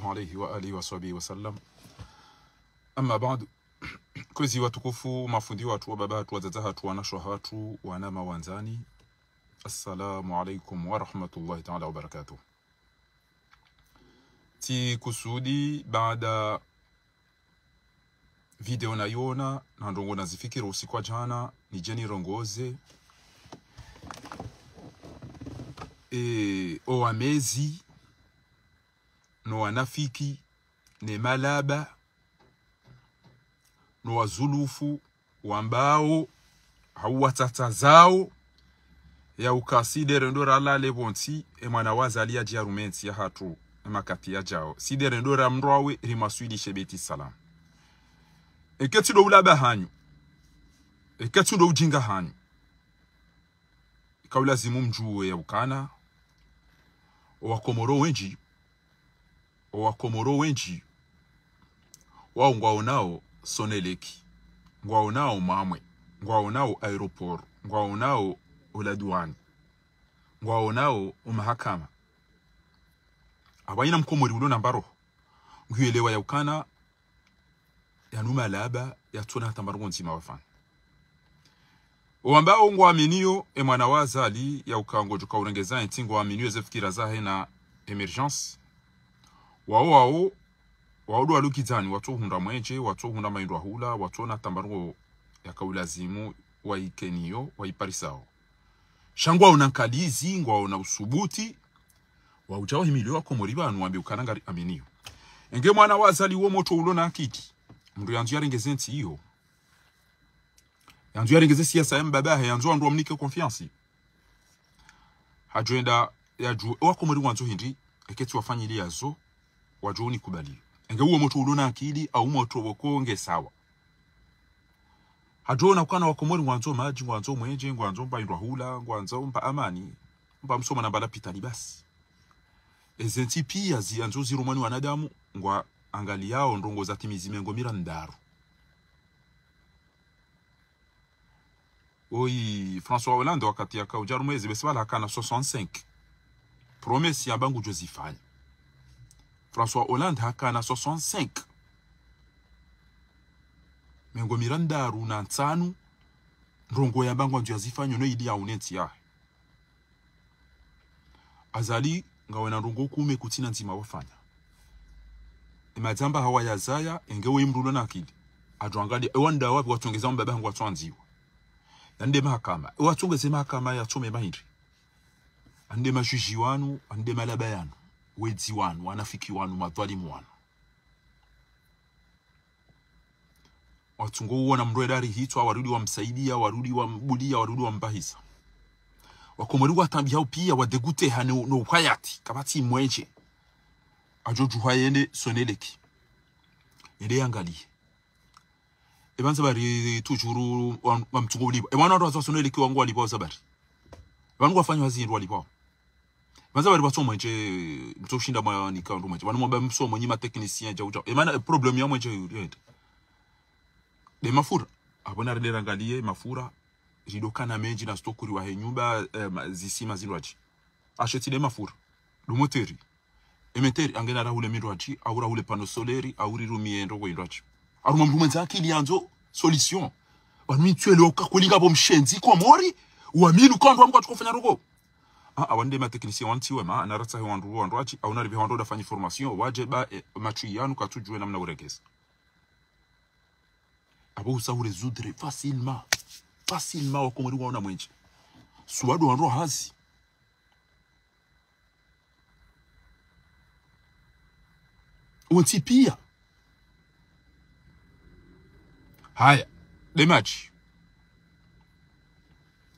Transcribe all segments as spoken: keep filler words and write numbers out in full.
عليه وآله وصحبه وسلم. أما بعد. Kwezi watukufu, mafundi watru, wababa hatru, wadzadze hatru, wanashe hatru, wanama wandzani. Assalamu alaikum wa rahmatullahi ta'ala wa barakatuh. Tsikusudi baada video nayona, na ndrongoo nazifikiri usiku wa djana, nidje nirongoze, e, owamezi, no wanafiki, ne malaba, no wazulufu, wambao, hau watsatsazao, ya uka si nde rendo ralale pvontsi, e mwana wa Azali yadje yarume ntsi yahatru, e makati yadjao. Si nde rendo ramrwawe, rimaswilishe Beit Salam. Eka tsi ndo ulaba hanyu. Eka tsi ndo ujinga hanyu. Ika ulazimu mdjuwe ya ukana, owakomoro wendji, owakomoro wendji, wao ngwaonao Sonelec, ngwaonao Mamwe, ngwaonao aéroport, ngwaonao oladouane, ngwaonao omahakama. Apvahina mkomori ulo na mba roho, nguyelewa ya ukana, yanu malaba, yatsona hata mba ndrongoo ndzima wafanya. Owambao ngwaaminiyo, e mwana wa Azali, ya uka ngodjo ka urengeza entsi, ngwaaminiyo ze fikira zahe na émergence. Wao, wao, wao ndo walukidzani, watsohundra mwenje, watsohundra maindro ahula, watsona hata mba ndrongoo yaka ulazimu, waikeniyo, waiparisao. Sha ngwaona nkalizi, ngwaona usubuti, waudja wahimiliyo wakomori pvanu wambe ukana ngari aminiyo. Enge mwana wa Azali wo motro ulo na akili. Mndru yandzo yarengeze ntsi iyo. Yandzo yarengeze siasa ya mbabahe, yandzo wandru wamnike confiance. Hadjo enda yadjuwe, wakomori wandzo hindri, eka tsi wafanyiliya zo, wadjo unikubaliyo. Enge uwo motro ulo na akili, au motro pvoko nge sawa. Hadjo ona ukana wakomori ngwandzo madji, ngwandzo mwenje, ngwandzo mba indro ahula, ngwandzo mba amani, mba msomo na mba lapitali basi. Eze ntsi piya ziyandzo zirumwa ni wanadamu, ngwaangaliyao ndrongoo zatimizi mengo mirandaru. Oyi, François Hollande wakati yaka udja harumwa ezi, besi pvala hakana soixante-cinq promesses yamba ngudjo zifanya. François Hollande hakana soixante-cinq. Mengo mirandaru na ntsanu, ndrongoo yamba ngwandzo yazifanye no ili yaune ntsi yahe. Azali, ngawena ndrongoo kume kutsina ndzima wafanya. Emadzamba hawa yazaya, enge we mndru ulo na akili. Adjo angalia, ewa nda wapvi watsongeza mbaba hangu watsoandziwa. Yande mahakama. Ewa tsongeze mahakama yatsome mahindri. Ande majuji wanu, ande malaba yanu. Wedzi wanu, wanafiki wanu, madhwalimu wanu. Watsungo uona mndru edari hitswa, warudi wamsaidia, warudi wambulia, warudi wambahisa. Wakomori watambihao piya, wadégoûté hane no uhayati, kapvatsi mwenje. Adjo djuha yende Sonelec. Yende yangalie. Epvandza bari toujours wa, wa mtsungo ulipvwa. Emwana wandru wazo Sonelec wangu walipvwa za bari. Pvanu ngwafanyao hazi ndru walipvwao. Pvandza bari pvatso mwenje, mtso ushinda mwanika ndru mwenje. Pvanu mwamba msomo nyi ma technicien djau djau. Emana, eh, problème ya mwenje yuri yenda. De mafura. Apvo narende rangalie mafura. Ridokana mendji na stokuri wahe nyumba, eh, ma, zisima zindru adji. Asheti de mafura. Do moteri. Emoteri, angena rahule mindru adji, au rahule panneau solaire, au rirumie ndrongoo indru adji. Harumwa mndru mwendza akili yandzo solution. Pvanu mi ntsuelewa uka kweli ngapvo mshendzi Komori, uamini uka wandru wamkwa tsukofanya ndrongoo. Ah, ah, wande ma technicien wantsi wema, naratsahe wandru, wandru adji, au naripve wandru wadafanyi formation, wadje ba, eh, matsui yanu katsudjuwe namna uregeza. Apvo usa urésoudre facilement. Facilement wakomori waona mwenje. Suwadu wandru hazi. Wontsi piya. Haya, de madji.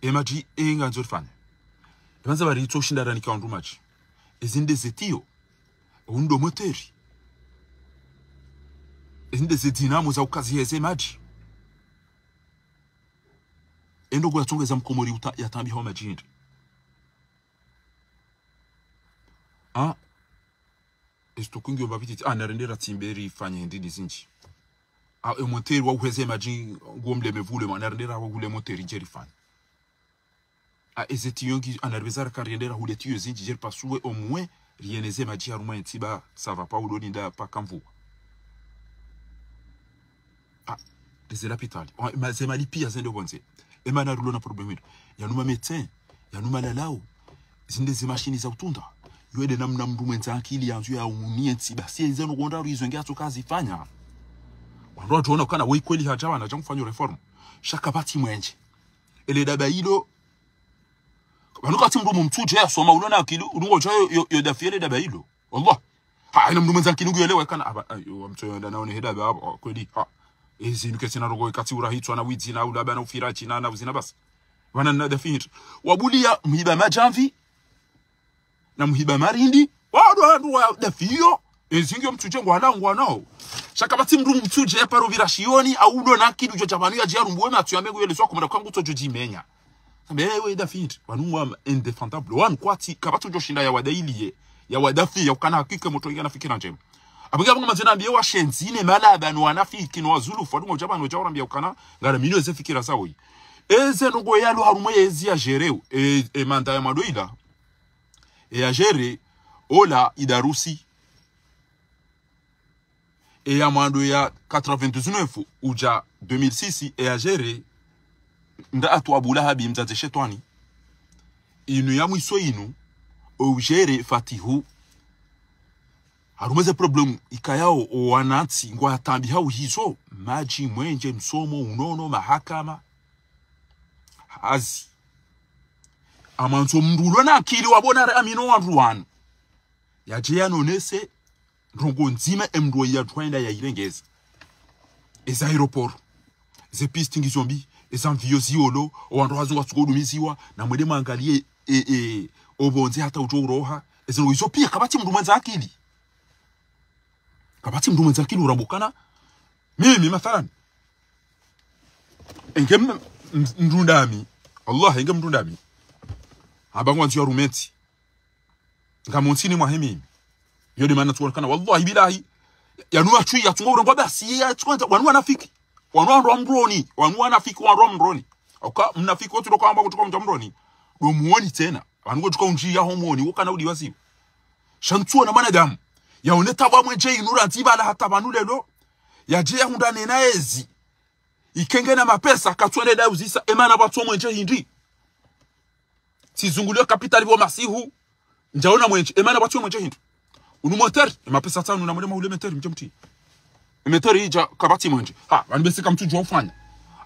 E madji, e ngandzo rifanye. Epvandza bari itso ushinda ranika wandru madji. Ezinde zetiyo. Undo moteri. Ezinde zedinamo za ukazi heze madji. Endo kwa tsongeza mkomori uta, yatambiha wa madji hindri. Ah, esto kungi omba pititi, ah, narende ratsimbe rifanye hindri ni zindji. Ah, emoteri wa uheze madji, ngomleme vule, ma, narende rahule moteri dje rifanye. Ah, ezetiyo ngi, ah, naripveza rakariende rahule tiyo zindji, dje ripasuwe omwe, Rieneze madji harumwa entsi ba, ça va pas, udoni nda paka mvua. Ah, ndeze lapitali. Wa-, ma-, ze mali pia zende pvondze. Emana rulo na problème ilo. Yanu ma médecin, yanu malalau. Zinde ze mashini za utunda. Yo ede namna mndru mwendza akili yandzo ya unie ntsi ba. Si eze no gonda ruizo nge atsoka zifanya. Wandru wadjo ona ukana we kweli hadja wana dja mfanyo réforme. Sha kapvatsi mwenje. Ele daba ilo. Pvanu kapvatsi mndru mumtsudje yasoma ulo na akili, unu ngodjo yo, yo, yo dafi ele daba ilo. Wallah. Ha, ina mndru mwendza akili ngu yelewa kana, aba, ayo, wamtso yonda na one he daba, aba, kweli, ha. Ezi nuke sina rogo, katsi urahitswa na widzi na ulaba na ufiraji na, na uzina basi. Wana na dafi hindri. Wabulia, mhiba madjamvi, na mhiba marindi, wado wandru wa dafi iyo, ezi ngiyo mtsudje ngwana, ngwanao. Sha kapvatsi mndru mtsudje ya paro vira shioni, au ulo na akili udjo dja pvanu yadje yarumbuwe matso ya mengu yelezwa kumra kwangu tsodjo djimenya. Sambe, ewe dafi hindri, wanu wa indéfendable. Wanu kwatsi, kapvatsi udjo shinda ya wadailie, ya wadafi, ya ukana hakika motro ingana fikira ndjema. Apvo nge apvo nge mazina ambiye washenzi ne malaba no wanafiki no wazulufu, wadu ngodja pvanu dja urambia ukana, ngara minu eze fikira zawo yi. Eze ndrongo yalo harumwa ezi ya géré, e, e manda ya mwando ila. E ya géré, ola Idarusi. E ya mwando ya quatre-vingt-dix-neuf udja deux mille six, e ya géré, nda atu Abu Lahabi mdzadze shetwani. Inu ya mwiso inu, o ugéré Fatihu. Harumwa ze problème ikayao o wanantsi ngwa tambi hau hizo, madji, mwenje, msomo, unono, mahakama. Hazi. Amandzo mndru ulo na akili wabona re amino wandru wanu. Yadje yanonese, ndrongo ndzima emndru ya twaenda ya irengeza. Eza aéroport. Ze piste ngizo mbi, eza mvio ziolo, o wandru hazi ngwatsuko udumiziwa, na mwende mwangalie, e, e, o pvondze hata udjo uroha. Eze ndrongo izo pia, kapvatsi mndru mwendza akili. Kapvatsi mndru mwendza akili urambukana. Mimi, mathalan. Enge m-, m-, mndru ndami. Allah, enge mndru ndami. Hamba ngwandzo ya rumenti. Ngamo ntsini mwahe mimi. Yo de mana tsuonekana. Wallahi billahi. Yanu wa chui, yatsunga urengwa basi, yatsunga, wanu wanafiki. Wanu wandru wa mroni. Wanu wanafiki, wandru wa mroni. Oka, mnafiki wotu doka amba kutuka mndru wa mroni. Do muoni tsena. Wanu kutuka unji ya ho muoni. Wokana udi wazibu. Sha ntsuona mwanadamu. Yaone tabu mwenje inu randzi bala hata pvanu lelo. Yadje yahundrane na ezi. Ikenge na mapesa, katsuende da uzisa, emana pvatso mwenje hindri. Tsizunguliwe kapitali pvo masihu, ndjaona mwenje, emana pvatso mwenje hindri. Unu moteri, emapesa tsanu na mwende maule meteri, mdje mti. Emeteri idja, kapvatsi mwenje. Ha, wanu besi kamtsudjua ufanya.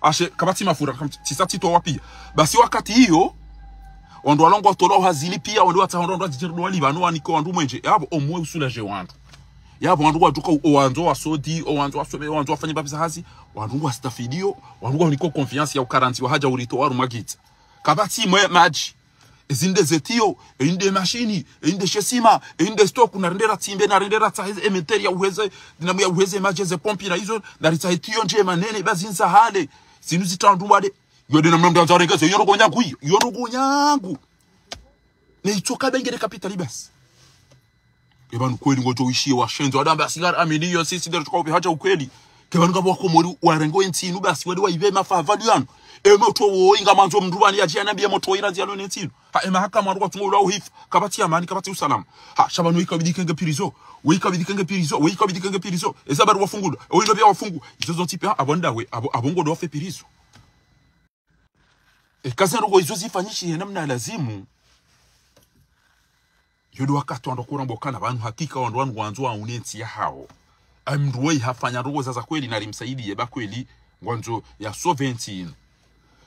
Ashe, kapvatsi mafura, kamtsi-, tsisa tsitowa pia. Basi wakati iyo, wandru walongo watolwa hazini pia, wandru watsaha wandru wazidjiri dwali, wanu waniko wandru mwenje. Yapvo, omwe usula je wandru. Yapvo wandru wadjuka o wandzo wasodi, o wandzo wasome, o wandzo wafanye mapesa hazi, wandru wastafidio, wandru waniko confiance ya ukarantsi wa hadja uritowa harumwa gitsa. Kapvatsi mwe madji. Ezinde ze tiyo, einde mashini, einde shesima, einde stoku, narende ratsimbe, narende ratsahe emeteri ya uheze, dinamu ya uheze madji, ze pompi na izo, naritsahe tiyo ndje manene, ba zindza hale, zinu zitrandu wade. Yo de namna mndru andzo arengeze, yo ndrongo nyangu iyo, yo ndrongo nyangu. Ne itsoka bengele kapitali basi. Ke pvanu kweli ngodjo wishiye washendzo, wadamba sigara amini yo sisi ndero tuka upe hadja ukweli. Ke pvanu ngapvo wakomori warengo entsi inu basi wade waive mafa avalu yanu. Eme utwo wo inga mandzo mndru pvani yadje yanambiya motro iranzi yalo ne entsi inu. Ha, ema haka mwandu kwa tungo ula uhifu. Kapvatsi amani, kapvatsi usalama. Ha, sha pvanu wika bidi kenge pirizo. Wika bidi kenge pirizo. Wika bidi kenge pirizo. Eza baru wafungula. Owino pia wafungu. Izo zontsi pia, ha, apvo ndawe, apvo, apvo ngodo wafe pirizo. Eka ze ndrongo izo zifanyishihe namna lazimu, yo de wakati wandru kurambukana pvanu hakika wandru wanu ngwandzo waune ntsi yahao. Amndru weyi hafanya ndrongo zaza kweli narimsaidiye ba kweli ngwandzo ya sauver ntsi inu.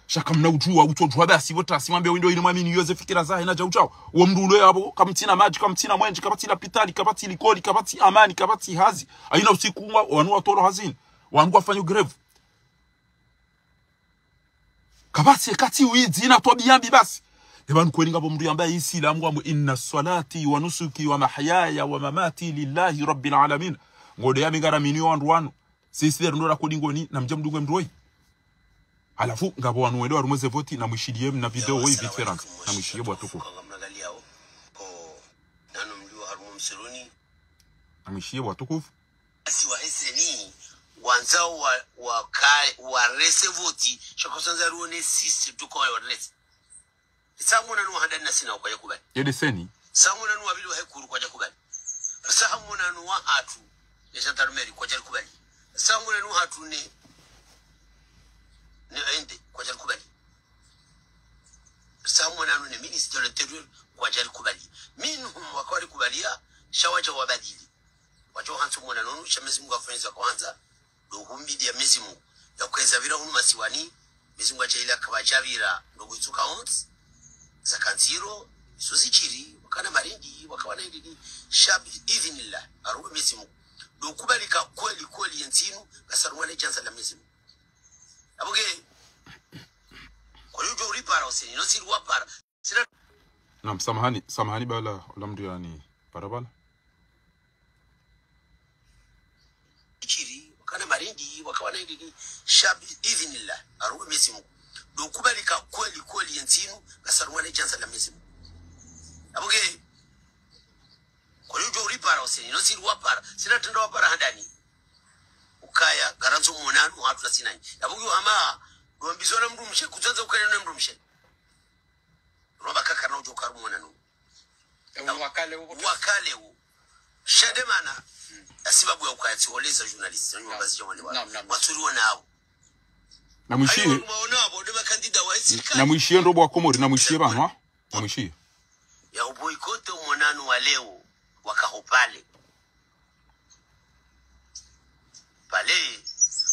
Sha kamna udjua, utsodjua basi pvo tasi mwambe windo inu mwamini yo ze fikira zahe na djau djau. Wo mndru ulo yapvo, kamtsina madji, kamtsina mwenje, kapvatsi lapitali, kapvatsi likoli, kapvatsi amani, kapvatsi hazi. Ayina usiku ngwa, wanu watolwa hazini. Wanu ngwafanyo grève. Kapvatsi, katsi widzi na twabiya mbi basi. Eba nukweli ngapvo mndru yamba Isilamu ngwambo, "Inna salati wa nusuki wa mahyaya wa mamati lillahi rabbil alamin." Ngodo ya mingara mini wandru wanu. Sisi lero ndo rakodi ngoni, na mdje mdunge mndru woyi. Halafu, ngapvo wanu wende warumwe ze voti, na mwishiliye mna video woyi vite fait. Na mwishiliye bo watukufu. Na mwishiliye bo watukufu. Basi waheseni, wandzao wa, wa ka, wa rese voti, sha kosandza ruone sisi tuko wa rese. Isa mwana nu handani na sina ukaya kubali. Yede seni. Saha monanu wa pvili wa hekuru kwadja kubali. Saha monanu wa hatru ne gendarmerie kwadja kubali. Saha monanu wa hatru ne, ne ende kwadja kubali. Saha monanu ne ministre de l'Intérieur kwadja kubali. Minhum wakawali kubaliya, sha wadja wabadili. Wadja hantsu monanu, sha Mwenyezi Mungu afanyisa kwanza, ndo humbidiya Mwenyezi Mungu. Ya kweza pvira hunu masiwani, Mwenyezi Mungu atsha ila kapvadja pvira, ndo kwitsuka wontsi, za kandziro, izo zidjiri, wakana marindi, wakawana indini, sha bi idhinillah, harumwa Mwenyezi Mungu. Ndo kubalika kweli, kweli ye ntsi inu, ngasarumwa ne djandza la Mwenyezi Mungu. Apvo nge, kwa hiyo udjo uripara useni, no siri wapara. Sina Naam, samahani, samahani bala, ola mndru yani, para bala. Idjiri, wakana marindi, wakawana indini, sha bi idhinillah, harumwa Mwenyezi Mungu. Ndo kubalika kweli, kweli ye ntsi inu, ngasarumwa ne djandza la Mwenyezi Mungu. Apvo nge, kwa hiyo udjo uripara useni, no siri wapara, sina trenda wapara handani. Ukaya, ngarandzo monanu, hatru na sinanyi. Apvo nge hama, ndo wambizwa na mndru mshe, kudzandza ukaya na mndru mshe. Roba kakana udjo karu monanu. Ewe wakale uwo. Wakale uwo. Sha nde mana, ya sababu ya ukaya tsiholeza journaliste, na nyumba zidja wale wa. Naam, naam. Watsuri wana awo. Namwishiye. Ayo, mwaona abo, nde makandida wa sirikali. Namwishiye ndrobo wa Komori, namwishiye pvanu, ha? Namwishiye. Ya uboycott monanu wa leo, wakaho pale. Pale,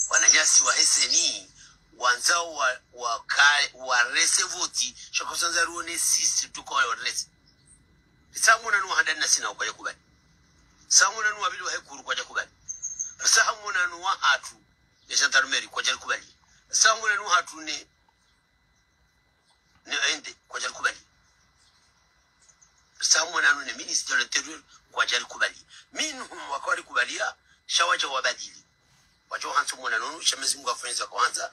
wananyasi wa he CENI, wandzao wa, wa ka-, wa rese voti, sha kosandza ruone sisi tuko wa rese. Saha monanu wa handani na sina kwadja kubali. Saha monanu wa pvili wa hekuru kwadja kubali. Saha monanu wa hatru ne gendarmerie kwadja kubali. Saha monanu wa hatru ne, ne ende kwadja kubali. Saha monanu ne ministre de l'Intérieur kwadja kubali. Minhum wakawali kubaliya, sha wadja wabadili. Wadja hantsu monanu, sha Mwenyezi Mungu afanyisa kwanza,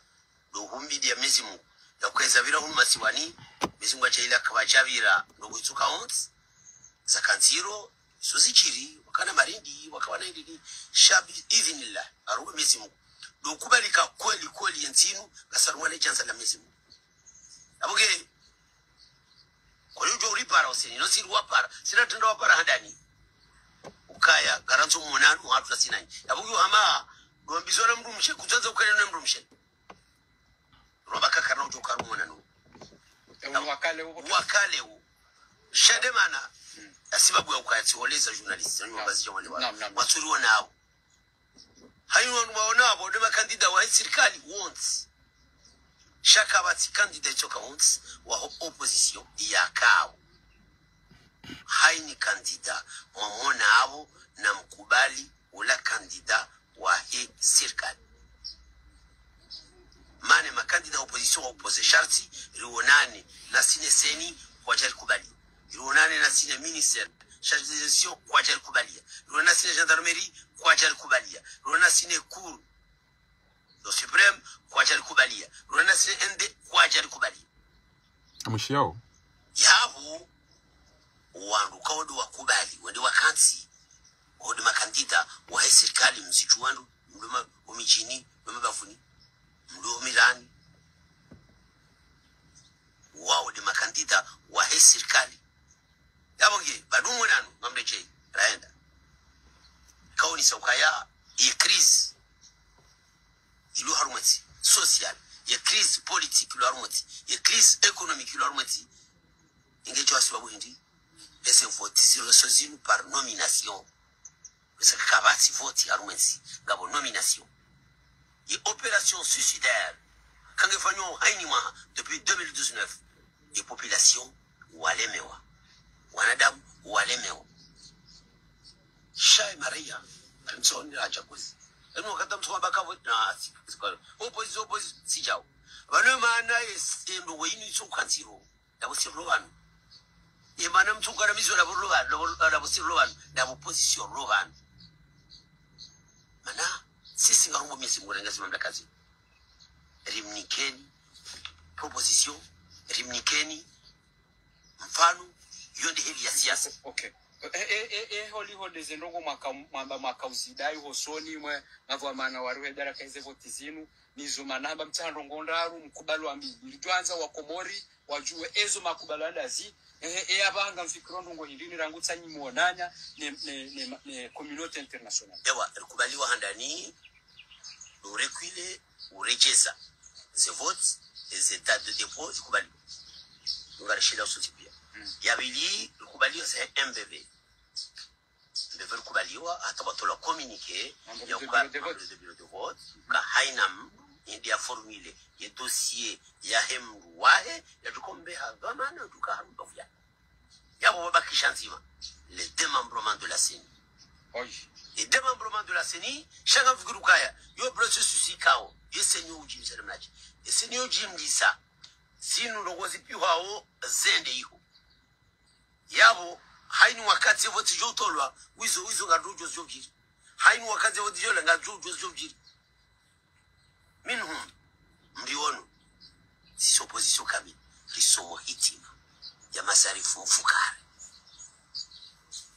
ndo humbidiya Mwenyezi Mungu. Ya kweza pvira hunu masiwani, Mwenyezi Mungu atsha ila kapvadja pvira, ndo kwitsuka wontsi, za kandziro, izo zidjiri, wakana marindi, wakawana indini, sha bi idhinillah, harumwa Mwenyezi Mungu. Ndo kubalika kweli, kweli ye ntsi inu, ngasarumwa ne djandza la Mwenyezi Mungu. Apvo nge, kwa hiyo udjo uripara useni, no siri wapara, sina trenda wapara handani. Ukaya, ngarandzo monanu, hatru na sinanyi. Apvo nge hama, ndo wambizwa na mndru mshe, kudzandza ukaya na mndru mshe. Roba kakana udjo karu monanu. Ewe wakale uwo. Wakale uwo. Sha nde mana, ya sababu ya ukaya tsiholeza journaliste, na nyumba zidja wale wa. Naam, naam. Watsuri wana awo. Hayi wanu waona abo, nde makandida wa sirikali wontsi. Sha kapvatsi kandida itsoka wontsi, wa ho opposition, ya kawo. Hayi ni kandida, mwamona abo, na mkubali, ula kandida wa he sirikali. Mana makandida opposition wa opoze sharti, riwonane na sine CENI, kwadja kubali. Riwonane na sine ministère, chargé de gestion, kwadja kubaliya. Riwonane na sine gendarmerie, kwadja kubaliya. Riwonane na sine cour, le suprême, kwadja kubaliya. Riwonane na sine ende, kwadja kubaliya. Amwishiyawo. Yapvo, wandru kawo ndo wakubali, wende wakantsi, wo nde makandida wa he sirikali mzidju wandru, mndru ma-, wo midjini, mndru mabavuni, mndru wo mirani. Wawo nde makandida wa he sirikali. Yapvo nge, badu mwenanu, mamdedjei, raenda. Kaonesa ukaya, ye crise ilo harumwa entsi, sociale, ye crise politique ilo harumwa entsi, ye crise économique ilo harumwa entsi. Inge djo sababu hindri, eze voti zilo so zinu par nomination. Ese kapvatsi voti harumwa entsi, ngapvo nomination. Ye opération suicidaire, kange fanywa hayina mwaha, depuis deux mille dix-neuf. Ye population walemewa. Wanadamu walemewa. Sha ye maraya, alimsoni la chakuzi. Eno wakati msoma baka voti na si, si kwa. Opposition, opposition, si djao. Pvanu mana ye s-, endo weyinu itso kandziro. Ndapvo sirilo pvanu. Ye mana mtsuka na mizo ndapvo rilo pvanu, ndapvo, ndapvo sirilo pvanu, ndapvo opposition rilo pvanu. Mana, sisi ngarumbo Mwenyezi Mungu renga zimamlaka zinu. Rimnikeni proposition, rimnikeni mfano, iyo nde heli ya siasa. Okay. E, e, e, e, holiho ndeze ndrongo mwaka, mwamba mwaka uzidai hosoni mwe, ngapvo amana wariwe daraka eze voti zinu, nizo mana hamba mtsaha ndrongo ndraru, mkubali wa mbili. Ridjwandza wa Komori, wadjuwe ezo makubali andazi, Eh, eh, apvaha ngamfikiro ndrongo hindri ni rangu tsanyi muonana ne, ne, ne, ne communauté internationale. Ewa, rikubaliwa handani, ureculer, uredjeza. Ze vote, ze date de dépôt, zikubaliwa. Ngarishila usuti pia. Ya pvili, rikubaliwa ze M B V. M B V rikubaliwa, hata watola communiqué, ya uka membre de bureau de vote, ka haina mndru, yende ya formuler, ye dossier, yahe mndru wahe, ya tukombe ha dhwamana, tuka harumba vuya. Yapvo wabakisha ndzima, le démembrement de la CENI. Oui. Le démembrement de la CENI, sha ngamfikiri ukaya, yo processus ikao, ye CENI yo ujimlisa namnaje. Ye CENI yo ujimlisa, zinu ndrongo zipvihwao, zende iho. Yapvo, haini wakati ze vote zidjo tolwa, wizo, wizo ngandro udjo zidjo pviri. Haini wakati ze vote zidjo tolwa, ngandro udjo zidjo pviri. Minhum, mriono, sisi opposition kamili, risomo hitima ya masarifu mfukare.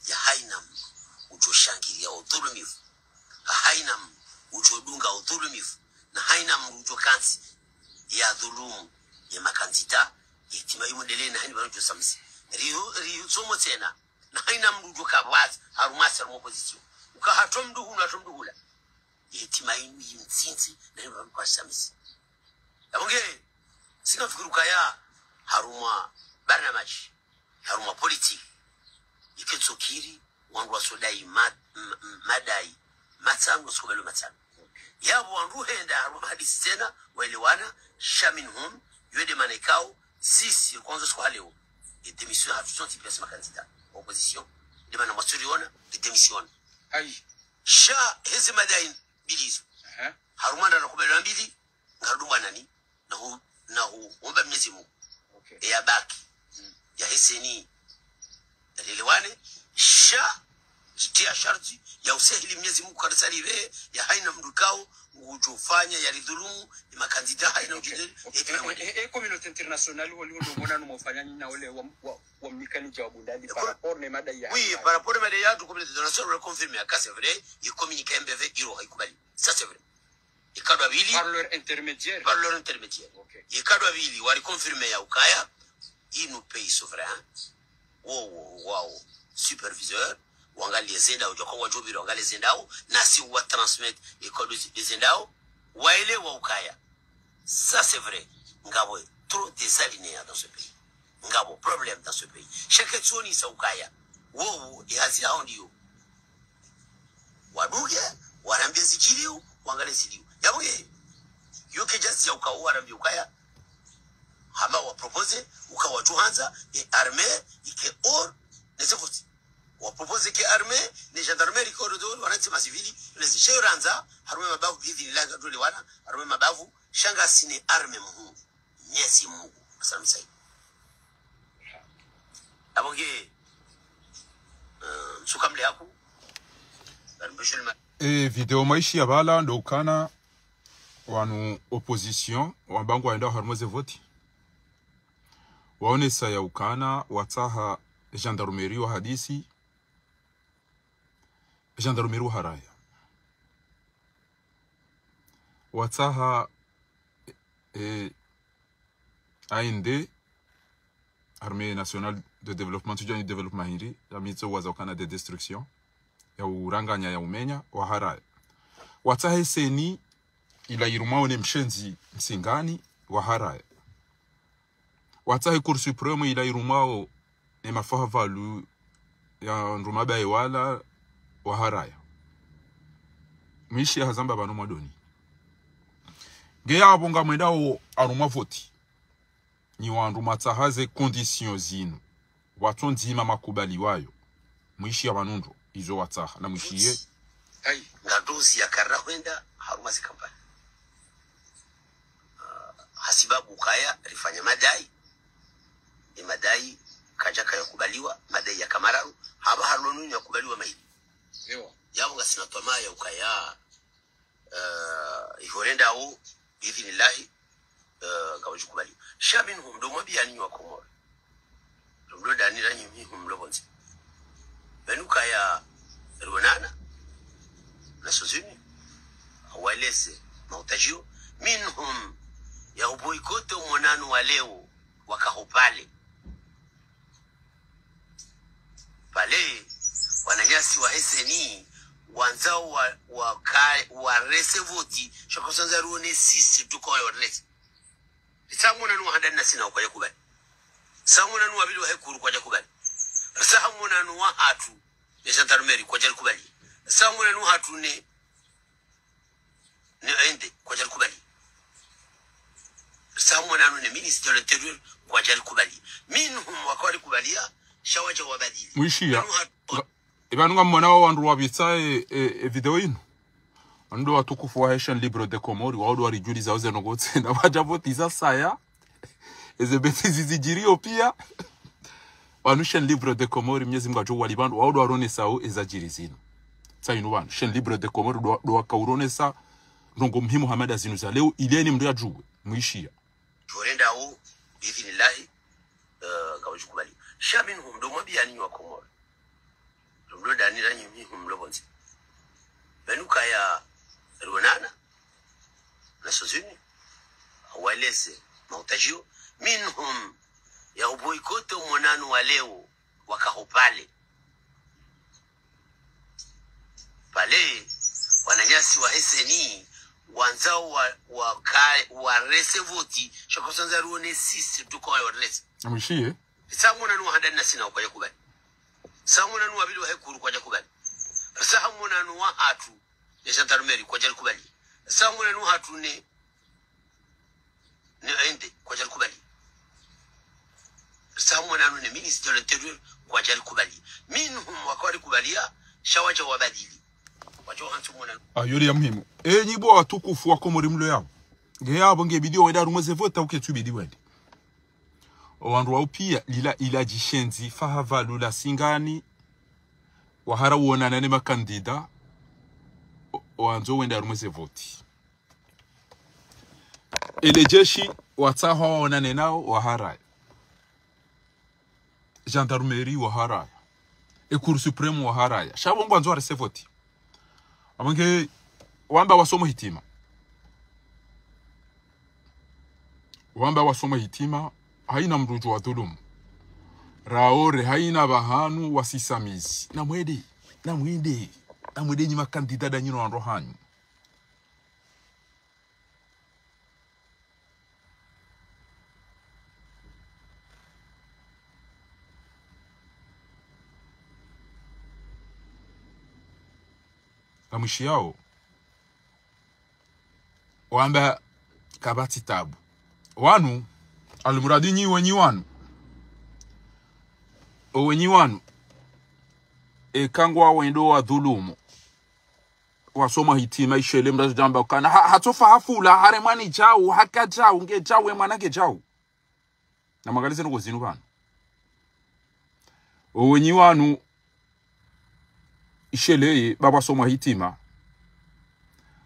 Ya haina mndru udjo shangiriya udhulumifu. Ha haina mndru udjo dunga udhulumifu. Na haina mndru udjo kantsi ya dhulumu ye makandida, ye hitima yimwendelee na haini pvanu udjo samisi. Riu, riu somo tsena. Na haina mndru udjo kapvatsi, harumwa si harumwa opposition. Uka hatso mndru hunu, hatso mndru hula. Ye hitima yinu yimtsintsi, na yinu pvanu kwa samisi. Yapvo nge, si ngamfikiri ukaya harumwa barnamaji, harumwa politique, yike tsokiri, wandru wasodai ma, m, m, madai matsanu, wasukubaliwa matsanu. Yapvo wandru henda harumwa mahadisi tsena, waelewana, sha minhum, yo nde mana ikao, sisi, kwanza siku haleo, ye démission hatru sontsi pia si makandida, opposition, nde mana mwasuriona, nde démission. Ayi. Sha, heze madai mbili izo. Aha. Harumwa nda nakubaliwa mbili, ngarudungwa nani, na hu, na hu, homba Mnyezi Mungu. Okay. E ya baki. Ya he CENI. Yalelewane. Sha, jiti ya sharti, ya usehili Mnyezi Mungu karisalive, ya haina mndru kao, ngudjo fanya, ya ridhulumu, ni makandida, haina Okay. ujideli, Okay. ya kila Eh, mwende. Eh, eh, communauté internationale, wali ndo mwana no mfanya nini na ole wa, wa, wa mnikani jawabu ndani, Eh, par kwa- rapport ne madai ya. Oui, par rapport à madai ya, communauté internationale, on a confirmé, c'est vrai, il communique M B V, il aura écouté. Ça, c'est vrai. Ikado ya pvili, Par leur intermédiaire. Par leur intermédiaire. Ok. Ikado ya pvili, wari confirmé ya ukaya, inu pays souverain, wo, wo, wao, superviseur, wangaliye zendao, djoko wadjopvira wangaliye zendao, nasi wa transmettre ikado zi, zendao, waelewa ukaya. Ça, c'est vrai. Ngapvo trop des alinéas dans ce pays. Ngapvo problème dans ce pays. Sha ke tsionesa ukaya. Wo, wo, ye hazi yaho ndiyo. Waduge, warambe zidjiriyo, wangaliye ziliyo. Yapvo ye, yo ke djazi ya uka, warambe ukaya. Hama wa proposé, uka watsuhandza, ye armée, ike hors, ne se vote. Wa proposé ke armée, ne gendarmerie, ke hors de, wana ntsema civili, ne zishe randza, harumwa mabavu, bizi ni langa, dole wana, harumwa mabavu, sha ngasi ne armée muhuu. Mnyezi Mungu, asalamu sayi. Apvo nge, eh, msuka mle haku, bari mbesho lima. E video mwaishiya pvala ndo ukana wanu opposition, wamba ngwaendao harumwa ze vote. Waonesa ya ukana, watsaha gendarmerie wahadisi, gendarmerie waharaya. Watsaha, eh, A N D, Armée Nationale de Développement, tsudjua ni développement hindri, ya mitso waza ukana de destruction, ya uranganya, ya umenya, waharaya. Watsaha CENI, ila irumwao ne mshenzi Msingani, waharaya. Watsaha Cour suprême, ila irumwao ne mafaha pvalu ya ndruma baye wala, waharaya. Mwishiya hazamba pvanu mwadoni. Nge yapvo ngamwendao harumwa vote. Nyi wandru mwatsaha ze conditions zinu. Watso ndzima makubaliwayo. Mwishiya pvanu ndro, izo watsaha, na mwishiye. Ayi. Ngadozi ya karira hwenda, harumwa zi kampani. Ah, hasibabu ukaya, rifanya madai. Ni madai, kadjaka yakubaliwa, madai ya kamararu, hapvaha lonu yakubaliwa maili. Ewa. Yapvo ngasina twamaya ukaya, eh, iho rendao, biidhinillahi, eh, ngawudjukubaliwa. Sha minhum, ndo mwambiya ninyi wa Komori. Ndo mlo dani na nyinyi minhum mlo pvondze. Pvanu kaya rionana, Nations Unies, waeleze mahutadjio, minhum, ya uboycotté omonano wa leo, waka hopvale. Pvale, wananyasi wahe CENI, wandzao wa, wa ka, warese voti, sha kwatsu wandza rione sisi tuko wa warese. Sa mwana nu wa handani na sina kwadja kubali. Sa mwana nu wa pvili wahe kuru kwadja kubali. Sa mwana nu wahatru ne gendarmerie kwadja kubali. Sa mwana nu wahatru ne, ne ende kwadja kubali. Sa mwana nu ne ministre de l'Intérieur kwadja kubali. Minhum wakali kubaliya, sha wadja wabadili. Mwishiya. Mwana nu wahatru nga, eba nunga mwana wa wandru wapvitsa e, e, e video inu. Wandru watukufu wahe Chaîne Libre des Comores, wandru waridjuliza oze ndrongoo tsena, wadja voti za saya. Eze bêtises zidjiriyo piya. Wanu Chaîne Libre des Comores, Mnyezi Mngu adjo wali pvanu, wandru waronesao eza djiri zinu. Tsa inu wanu, Chaîne Libre des Comores, ndo, ndo wakauronesa ndrongoo muhimu hama nda zinu za leo, ili eni mndru yadjuwe, mwishiya. Djorenda wo, biidhnillahi, eh, ngawedji kubali. Sha minhum, ndo mwambiyani wa Komori. Ndo mlo ndani na nyi minhum mlo pvondze. Pvanu kaya rionana, Nations Unies, waeleze mahutadjio, minhum, ya uboycott omwonano wa leo, waka ho pvale. Pvale, wananyasi wahe CENI, wandzao wa, wa ka, warese voti, sha kwatsu wandza rione sisi tuko wa warese. Mwishiye. Sa mwana nu wa handani na sina kwadja kubali. Sa mwana nu wa pvili wahe kuru kwadja kubali. Sa mwana nu wahatru ne gendarmerie kwadja kubali. Sa mwana nu wahatru ne, ne ende kwadja kubali. Sa mwana nu ne ministre de l'Intérieur kwadja kubali. Minhum wakali kubaliya, sha wadja wabadili. Wadja hantsu mwana nu. Ah, yori ya muhimu. Enyi bo watukufu wa Komori mlo yao. Nge yapvo nge bidi wende harumwa ze voti, uke tsu bidi wende. Owandru wao piya lila, ila djishenzi fahavalula Singani, wahara wonana ne makandida, o, wandzo wende harumwa ze voti. Ele jeshi watsaha wawonane nao, waharaya. Gendarmerie waharaya. E Cour suprême waharaya. Sha pvo ngwandzo warese voti. Apvo nge wamba wasoma hitima. Wamba wasoma hitima, haina mndru udjo wadhulumu. Raore, haina pvahanu wasisamizi. Namwende, namwende, namwende nyi makandida nda nyi no wandru hanyu. Ngamwishiyao. Wamba kapvatsi tabu. Wanu, almuradi nyi wenyi wanu. Owenyi wanu. Eka ngwawendo wadhulumu. Wasoma hitima ishele mndru udjo amba ukana. Ha, hatsofa hafula, haremwa ni djau, haka djau, nge djau, we mwana nge djau. Namwangalize ndrongoo zinu pvanu. Owenyi wanu, isheleye, pvapvwasomwa hitima.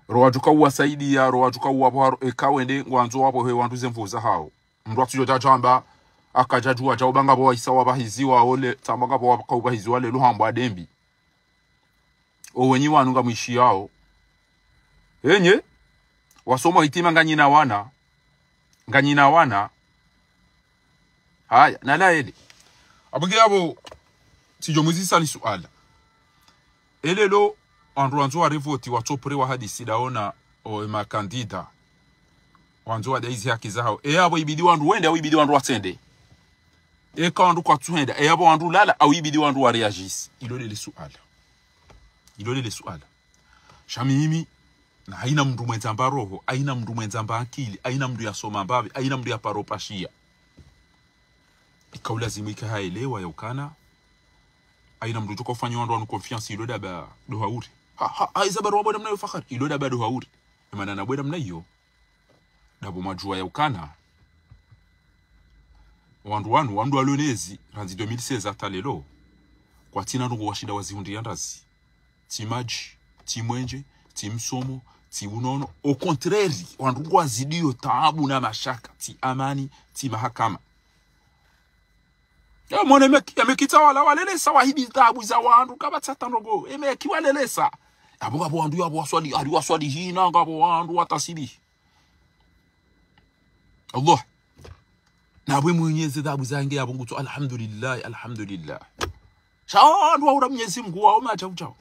Ro wadjuka uwasaidiya, ro wadjuka uwapvwa, eka wende, ngwandzo wapvohe wandru ze nvu zahao. Mndru atsudjo djadjamba, akadjadjuwa djau ba ngapvo waisa wapvahiziwa ole, tsamba ngapvo wakaupvahiziwa lelo hambwa dembi. Owenyi wanu ngamwishiyao. Enye, wasomwa hitima nganyina wana. Nganyina wana. Haya, nalaele. Apvo nge yapvo, tsidjo mwuzisa li suala. Elelo, wandru wandzo warevoti, watsopure wahadisi ndaona, o, e makandida. Wandzo wadaizi haki zahao. E yapvo ibidi wandru wende, au ibidi wandru watsende. Eka wandru kwatsuhenda, e yapvo wandru lala, au ibidi wandru wareagisi. Ilo lele suala. Ilo lele suala. Sha mimi, na haina mndru mwendza mba roho, haina mndru mwendza mba akili, haina mndru yasoma mbapvi, haina mndru yaparo pashiya. Ika ulazimu ika haelewa ya ukana, haina mndru udjo ufanya wandru wanu confiance ilo daba doha uri. Ha, ha, ha, iza baru wabona mna yo Fakhari, ilo daba doha uri. Emana na bweda mna iyo. Dapvo mwadjuwa ya ukana. Wandru wanu, wandru walonezi, randzi deux mille seize hata lelo. Kwatsina ndrongoo washinda wazihundriya ndazi. Tsi madji, tsi mwenje, tsi msomo, tsi unono. Au contraire, wandru ngwazidiyo taabu na mashaka, tsi amani, tsi mahakama. Ya mwana emeki, emeki tsa wala walelesa wahibi taabu za wandru, kapvatsi hata ndrongoo. Emeki walelesa. Apvo ngapvo wandru yapvo waswali, hari waswali hina, ngapvo wandru watasibihi. Allah. Na pvwe mwenye ze taabu zange yapvo ngutso, alhamdulillah, alhamdulillah. Sha wandru wahura Mnyezi Mngu wao madjau djau.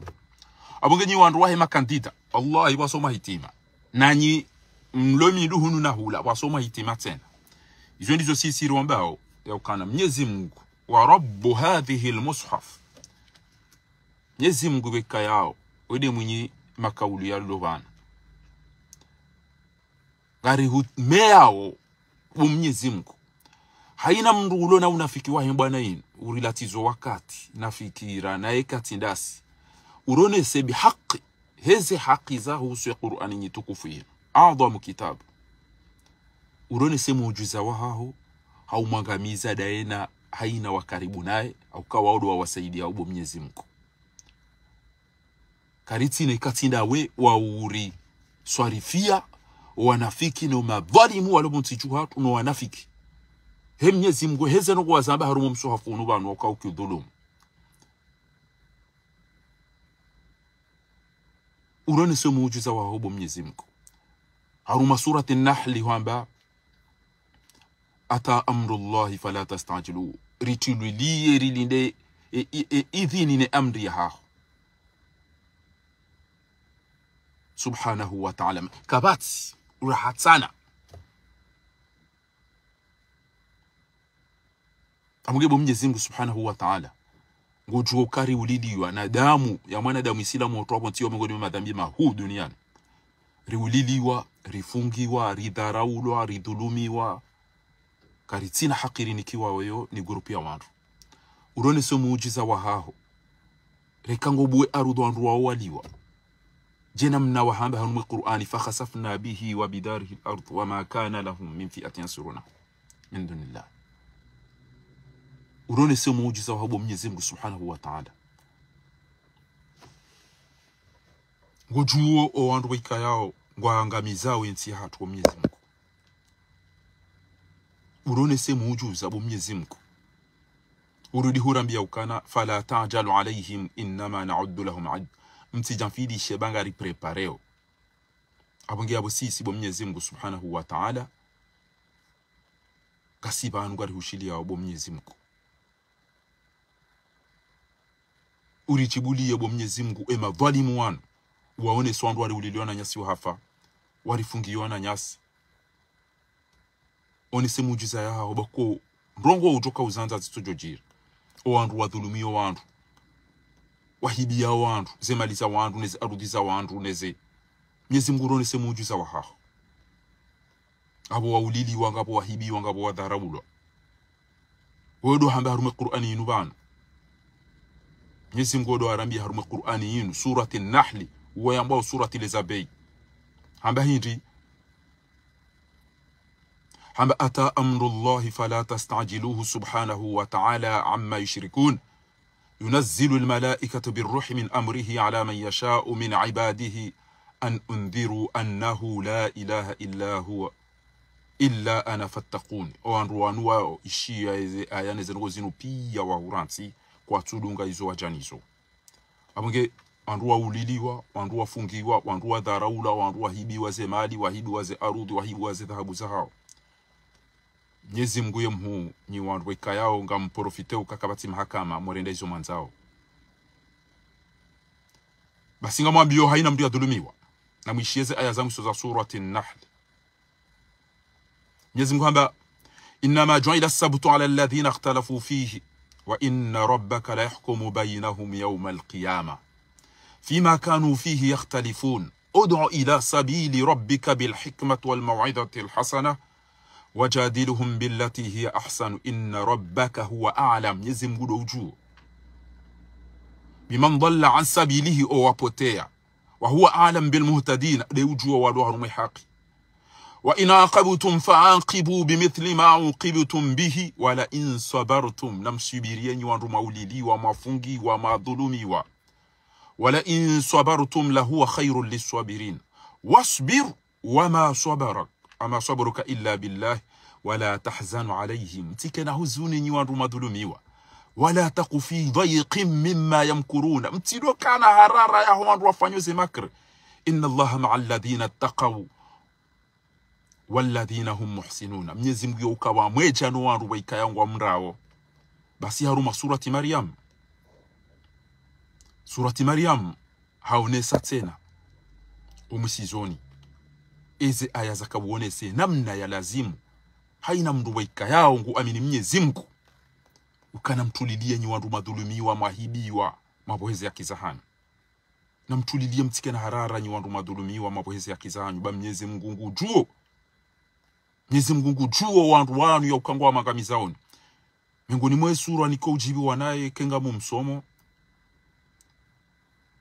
Apvo nge nyi wandru wahe makandida. Wallahi, pvwasomwa hitima. Nanyi mlo mindru hunu na hula, pvwasomwa hitima tsena. Izo ndizo sisi rombao, ya ukana Mnyezi Mngu, ورب هذا المصحف. Mnyezi Mngu pvwekayao, wende mwinyi makaulu yalo pvanu. Ngarihumeyao bo Mnyezi Mngu. Haina mndru ulo na unafiki wahe mbwana inu, urilatizo wakati, na fikira, na ekati ndasi. Uronese bihaki, heze haki zahusu ye Kur'ani nyi tukufu yinu. Adhwamu kitabu. Uronese mujiza wahaho, haumwangamiza daye na haina wa karibu naye, hauka wao ndo wawasaidiao bo Mnyezi Mngu. Karitsina ikatsi ndawe wa uri swarifia, wanafiki no madhwalimu walo pvo ntsi dju hatru no wanafiki. He Mnyezi Mngu, heze no kuwazamba harumwa mswahafu unu pvanu waka ukiudhulumu. Uronese mujiza waho bo Mnyezi Mngu. Harumwa surati Nahli hwamba, أتى أمر الله فلا تستعجلوه. Ritrilwiliye rilinde, e, e, e, idhini ne amri yahaho. Subhanahu wa ta'ala. Kapvatsi, urahatsana. Apvo nge bo Mnyezi Mngu Subhanahu wa Ta'ala. Ngudjuo uka riuliliwa na damu ya mwanadamu Isilamu otrwa pvo ntsi yo mengoni mwa madhambi mahuu duniani. Riuliliwa, rifungiwa, ridharaulwa, ridhulumiwa. Karitsina haki rinikiwa weyo ni gurupu ya wandru. Uronese mujiza wahaho. Reka ngobuwe arudhu wandru wao waliwa. Djena mna wahamba harumwa Kur'ani, فخسفنا به وبداره الأرض وما كان له من فئة ينصرونه من دون الله. Uronese mujiza waho bo Mnyezi Mngu Subhanahu wa Ta'ala. Ngudjuo o wandru waikayao ngwaangamizao entsi yahatru bo Mnyezi Mngu. Uronese mujiza bo Mnyezi Mngu. Urudi hurambia ukana, فلا تعجل عليهم إنما نعد لهم عدا. Mtsidjamfilishe ba ngariprepareo. Apvo nge apvo sisi bo Mnyezi Mngu Subhanahu wa Ta'ala. Ngasi pvanu ngarihushiliao bo Mnyezi Mngu. Uridjibuliye bo Mnyezi Mngu e madhwalimu wanu. Waonese wandru wariuliliwa na nyasi wahafa. Warifungiwa na nyasi. Onese mujiza yahaho ba ko ndrongo udjoka uzandza zitsodjodjiri. O wandru wadhulumiyo wandru. Wahibiya wandru, ze mali za wandru, neze arudhi za wandru, neze. Mnyezi Mngu uronese mujiza wahaho. Apvo wauliliwa, ngapvo wahibiwa, ngapvo wadharaulwa. Wewe ndo hamba harumwa Kur'ani yinu pvanu. Mnyezi Mngu ndo harambia harumwa Kur'ani yinu, surati Nahli, uwo yambwao surati les abeilles. Hamba hindri, hamba, أتى أمر الله فلا تستعجلوه سبحانه وتعالى عما يشركون. ينزل الملائكة بالروح من أمره على من يشاء من عباده أن أنذروا أنه لا إله إلا هو إلا أنا فاتقون. O wandru wanu waishiya eze aya neze ndrongo zinu piya wahura ntsi kwatsudunga izo wadja nizo. Apvo nge wandru wauliliwa, wandru wafungiwa, wandru wadharaulwa, wandru wahibiwa ze mali, wahibiwa ze arudhi, wahibiwa ze dhahabu zahao. Mnyezi Mngu ye mhuu, nyi wandru waikayao ngamprofiteo uka kapvatsi mahakama, mwarenda izo mwandzao. Basi ngamwambiyo haina mndru yadhulumiwa. Na mwishiye ze aya za mwiso za surati Nahl. Mnyezi Mngu hamba, إنما جعل السبت على الذين اختلفوا فيه وإن ربك ليحكم بينهم يوم القيامة فيما كانوا فيه يختلفون ادع إلى سبيل ربك بالحكمة والموعظة الحسنة وجادلهم بالتي هي أحسن إن ربك هو أعلم, Mnyezi Mngu ndo udjuo, بمن ضل عن سبيله, owapotea, وهو أعلم بالمهتدين, nde udjuo walo harumwa e haki. وإن عاقبتم فعاقبوا بمثل ما عوقبتم به ولئن صبرتم, na msubiri enyi wandru mwauliliwa, mwafungiwa, mwadhulumiwa. ولئن صبرتم لهو خير للصابرين. واصبر وما صبرك، وما صبرك إلا بالله ولا تحزن عليهم. Mtsikena huzuni nyi wandru mwadhulumiwa. ولا تك في ضيق مما يمكرون. Mtsidokana harara yaho wandru wafanyo ze makri. إن الله مع الذين اتقوا والذين هم محسنون. Mnyezi Mngu yo uka wamwedja no wandru waikaya ngwamrao. Basi harumwa surati Maryam. Surati Maryam haonesa tsena omwisizoni eze aya zakawonese namna ya lazimu haina mndru waikayao ngu amini Mnyezi Mngu, ukana mtulilie nyi wandru madhulumiwa, mwahibiwa, mwaboheze haki zahanyu. Na mtulilie, mtsike na harara nyi wandru madhulumiwa, mwaboheze haki zahanyu, ba Mnyezi Mngu ngudjuo. Mnyezi Mngu ngudjuo wandru wanu ya ukangwa mangamizaoni. Miongoni mwe sura niko ujibiwa naye kenga mumsomo,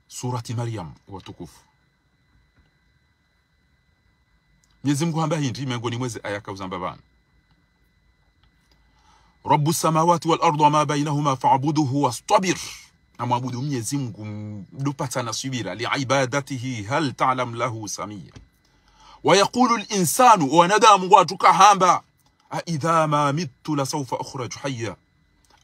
surati Maryam watukufu. Mnyezi Mngu hamba hindri miongoni mweze aya kauzamba pvanu: رب السماوات والأرض وما بينهما فاعبده واصطبر. Na mwabudu Mnyezi Mngu, mdupatana subira, لعبادته هل تعلم له سميا. ويقول الإنسان, wanadamu ngwadjuka hamba, أإذا ما مت لسوف أخرج حيا.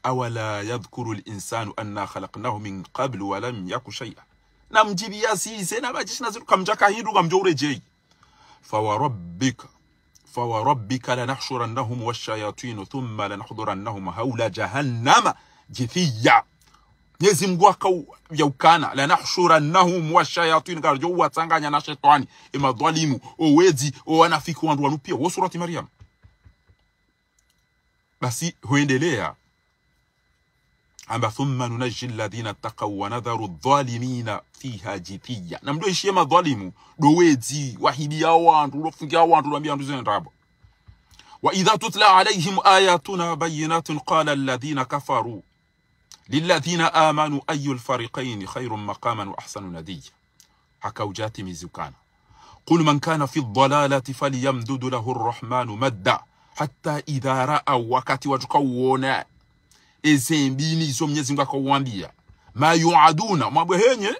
أولا يذكر الإنسان أنا خلقناه من قبل ولم يك شيئا. Na mjibiya sise na majishi na ziru kamdjaka hindru kamdjo uredjei. فوربك، فوربك لنحشرنهم والشياطين ثم لنحضرنهم حول جهنم جثيا. Mnyezi Mngu haka u-, ya ukana, لنحشرنهم والشياطين, ngaridjo uwatsanganya na shetwani, e madhwalimu, o wedzi, o wanafiki wandru wanu pia, wo surati Maryam. Basi, huendelea. Hamba, ثم ننجي الذين اتقوا ونذر الظالمين فيها جثيا. Na mdjo ishiye madhwalimu, ndo wedzi, wahibiya wandru, ndo fungiya wandru, ndo wambiya wandru zinu ndrabo. وإذا تتلى عليهم آياتنا بينات قال الذين كفروا للذين آمنوا أي الفريقين خير مقاما وأحسن نديا. Haka udja timizi ukana: قل من كان في الضلالة فليمدد له الرحمن مدا حتى إذا رأوا, wakati wadjuka uona eze mbi nizo Mnyezi Mngu haka uwambiya, ما يوعدون, mwabwe henye,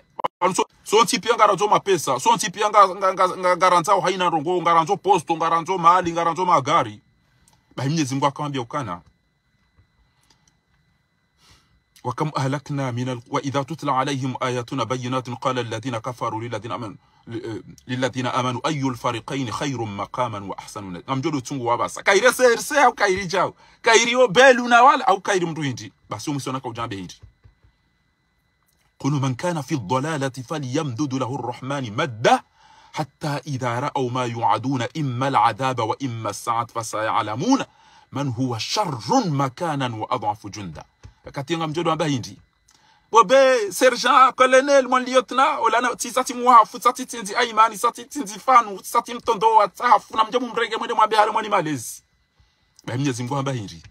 so, sontsi pia ngarandzo mapesa, sontsi pia nga, nga, nga, nga, ngarandzao haina ndrongo, ngarandzo posto, ngarandzo mali, ngarandzo magari. Bahi Mnyezi Mngu haka uwambiya ukana: وكم أهلكنا من ال-، وإذا تتلى عليهم آياتنا بينات قال الذين كفروا للذين آمنوا، ل-، للذين آمنوا أي الفريقين خير مقاما وأحسن نديا. Ngamdjo ndo tsungu wabasa. Kayiri C R C au kayiri djau. Kayiri o Belu na wala au kayiri mndru hindri. Basi omwisoni haka udja wambe hindri: قل من كان في الضلالة فليمدد له الرحمن مدا حتى إذا رأوا ما يوعدون إما العذاب وإما الساعة فسيعلمون من هو شر مكانا وأضعف جندا. Wakati ngamdjo ndo wamba hindri: Bo be, sergent, colonel, mon lieutenant, olana, tsisa tsi muhafu, tsisa tsi tsindzi Aimani, tsisa tsi tsindzi Fanu, tsisa tsi mtondowa, tsafu, na mdje mumrenge mwende mwambe hale mwani malezi. Bahi Mnyezi Mngu hamba hindri: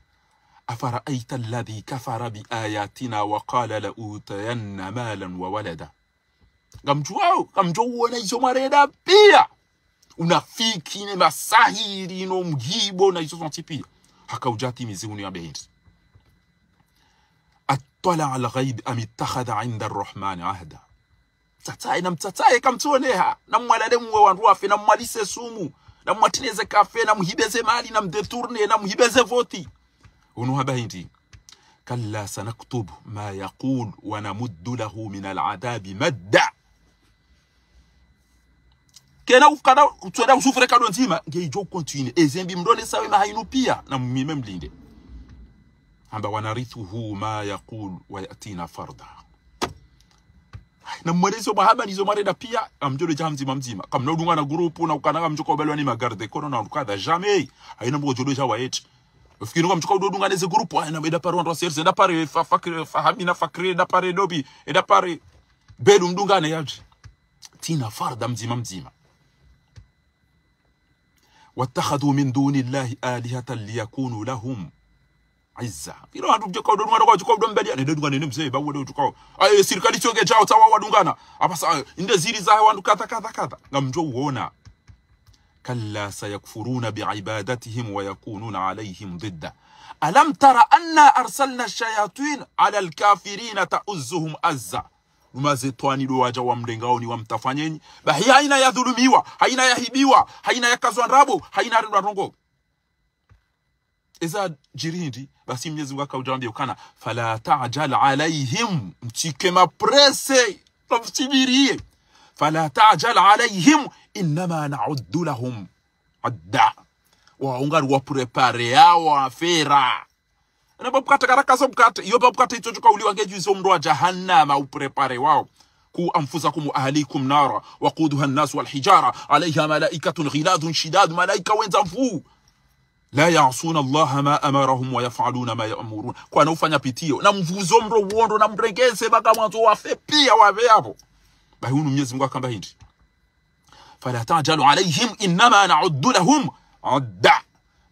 أفرأيت الذي كفر بآياتنا وقال لأوتين مالا وولدا. Ngamdjuao, ngamdjo uona izo mwarenda pia. Unafiki ne masahiri no mgibo na izo zontsi pia. Haka udja timizi unu yambe hindri: أطلع الغيب أم اتخذ عند الرحمن عهدا. Mtsatsaye, na mtsatsaye, kamtsuoneha, na mwalale mwe wandru wafe, na mwalise sumu, na mwatineze kafe, na mhibeze mali, na mdétourne, na mhibeze voti. Unu hamba hindri: كلا سنكتب ما يقول ونمد له من العذاب مدا. Kena ufukana, utswenda usufure kado ndzima, nge idjo continuer. Eze mbi mdrone sawe maha inu pia, na mumime mlinde. Hamba: ونرثه ما يقول ويأتينا فردا. Na mwelezo mahaba nizo mwarenda pia, ngamdjo ndo dja mdzima mdzima. Kamna udunga na grupu, na ukana ngamdjo ka ubalwa ni magarde, kono na ukadha, jamais. Haina mbo djo ndo dja wa eti. Ufikiri ngamdjo ka udunga neze grupu, haina eda pare wandru wa serse, eda pare fa-, fakri, Fahami na Fakri, eda pare Dobi, eda pare Belu mdungane yadji. Tina farda mdzima mdzima. واتخذوا من دون الله آلهة ليكونوا لهم عزا. Ilo wandru mdjo ka udunga, wandru mdjo ka udombeli, ne dunga ne mze, ba wade utuka. Aye, sirikali tsionge djao, tsawa wadungana. Apvasa, aye, inde ziri za wandru kadha, kadha, kadha. Ngamdjo uona. كلا سيكفرون بعبادتهم ويكونون عليهم ضدا. ألم تر أنا أرسلنا الشياطين على الكافرين تؤزهم أزا. Numa ze twani ndo wadja wamrengaoni wamtafanyeni. Bahi haina yadhulumiwa, haina yahibiwa, haina yakazwa ndrabo, haina yarendwa ndrongo. Eza djiri hindri, basi Mnyezi Mngu haka udja wambiya ukana: فلا تعجل عليهم, mtsike mapresse, mtsibiriye. فلا تعجل عليهم إنما نعد لهم عدا. Wao ngari wa préparer yao affaire. Ena ba mkate karakaza mkate. Iyo ba mkate itso tsuka uliwa ngedjo izo mndro wa jahannama uprepare wao. قوا أنفسكم وأهليكم نارا وقودها الناس والحجارة عليها ملائكة غلاظ شداد, malaika wendza nvuu. لا يعصون الله ما أمرهم ويفعلون ما يؤمرون. Kwana ufanya pitiyo. Na mvuzo mndro wondo, na mrengeze baka mwandzo wafe piya wafe yapvo. Bahi unu Mnyezi Mungu hakamba hindri. فلا تعجل عليهم إنما نعد لهم عدا.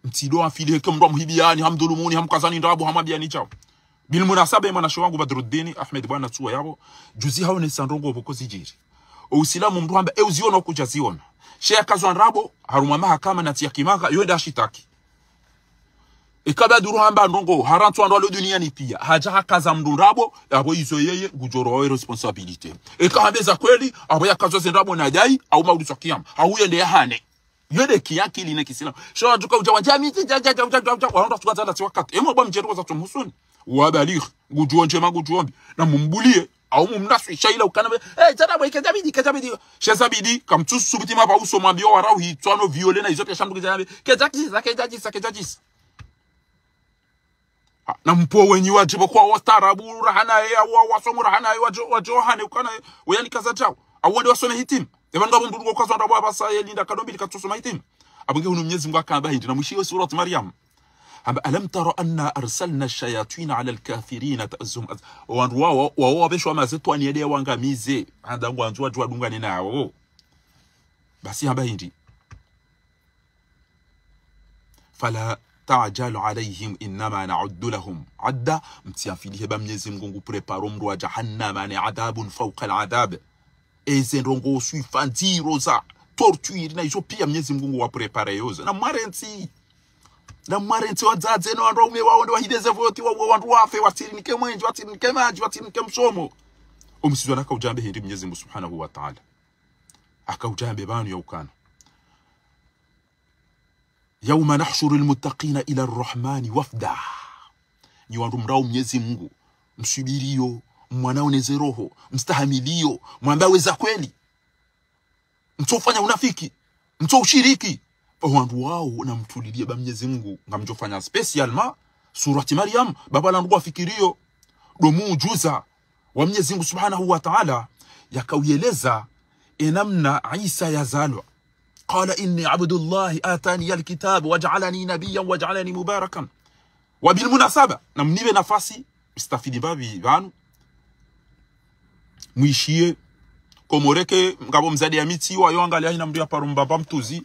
Mtsido afili heke mndro hamhibiyani, hamdhulumuni, hamkazani ndrabo, hamwabiyani djao. Bil munasaba, mwanashe wangu Badruddin Ahmed Bwana Tsuwa yapvo, juzi haonesa ndrongoo pvoko zidjiri. O Usilamu mndru hamba, e uziona ukudja ziona. She yakazwa ndrabo, harumwa mahakama na tsi ya kimaka, yo nda shitaki. Eka Badru hamba ndrongoo, harantswa ndro alo duniani piya. Hadja hakaza mndru ndrabo, yapvo izo yeye, ngudjo rowa ye responsabilité. Eka hamba za kweli, yapvo yakazwa ze ndrabo na dai, au maulitswa kiyama. Au yende yahane. Yo nde kiakili ne kisilamu. Sha wadjuka udja wandja miti, dja, dja, dja, dja, dja, dja, wandru wasuka zala tsi wakati. Emwe bwa mdjeri waza tso mhusuni. Wabalighi, ngudjuo ndjema, ngudjuo mbi. Na mumbuliye, au mumnaswi, sha ila ukana be, eh, djana bwe, kedja bidi, kedja bidi. She za bidi, kamtsu subuti mapva uso mwambiyo warau hitswano viole na izo piya sha mndru kedja be, kedja djisa, kedja djisa, kedja djisa. Ha, na mpvo wenyi wadje pvo kwa wastaarabu rahana ye, wa, wasomo rahana ye, wadjo, wadjo hane ukana ye, weyani kaza djao. Au wende wasome hitima. Epvanu ngapvo mndru ngokazwa ndrabo apvasa ye linda kado mbili katsosoma hitima. Apvo nge hunu Mnyezi Mungu hakamba hindri, na mwishiyo surat Maryam. Hamba, ألم تر أنا أرسلنا الشياطين على الكافرين تؤزهم أز-, wandru wao, wao wapveshwa mazetwani yende yawangamize. Handa ngwandzo wadjuwa dungane nawo. Basi hamba hindri. فلا تعجل عليهم إنما نعد لهم عدا. Mtsiafilihe ba Mnyezi Mungu ngu preparo mndro wa jahannama ne adhabun fauka al-adhab. Eze ndrongoo swifa ndziro za torture na izo piya Mnyezi Mungu ngu wa prepare yozo. Na mwarentsi. Na mwarentsi wadzadze no wandru waume wao nde wahideze voti wa, wa wandru wafe, watsirinike mwenje, watsirinike madji, watsirinike msomo. O msizwa na haka udjambe hindri Mnyezi Mungu Subhanahu wa Ta'ala. Haka udjambe pvanu ya ukana. يوم نحشر المتقين إلى الرحمن وفدا. Nyi wandru mrao Mnyezi Mungu, msubiriyo, mwana oneze roho, mstahamiliyo, mwambe we za kweli. Mtsofanya unafiki, mtso ushiriki. O wandru wao na mtulilie ba Mnyezi Mungu, ngamdjofanya spécialement, surati Maryam, baba la ndugu wafikiriyo, ndo muujuza wa Mnyezi Mungu Subhanahu wa Ta'ala, yakauyeleza enamna Isa yazalwa. قال إني عبد الله آتاني الكتاب وجعلني نبيا وجعلني مباركا. Wa bil munasaba, na mnipe nafasi, mstafidi mbapvi pvanu. Mwishiye, Komori ke, ngapvo mzade ya mitsi, wayo angalia hina mndru ya paro mbamba mtruzi,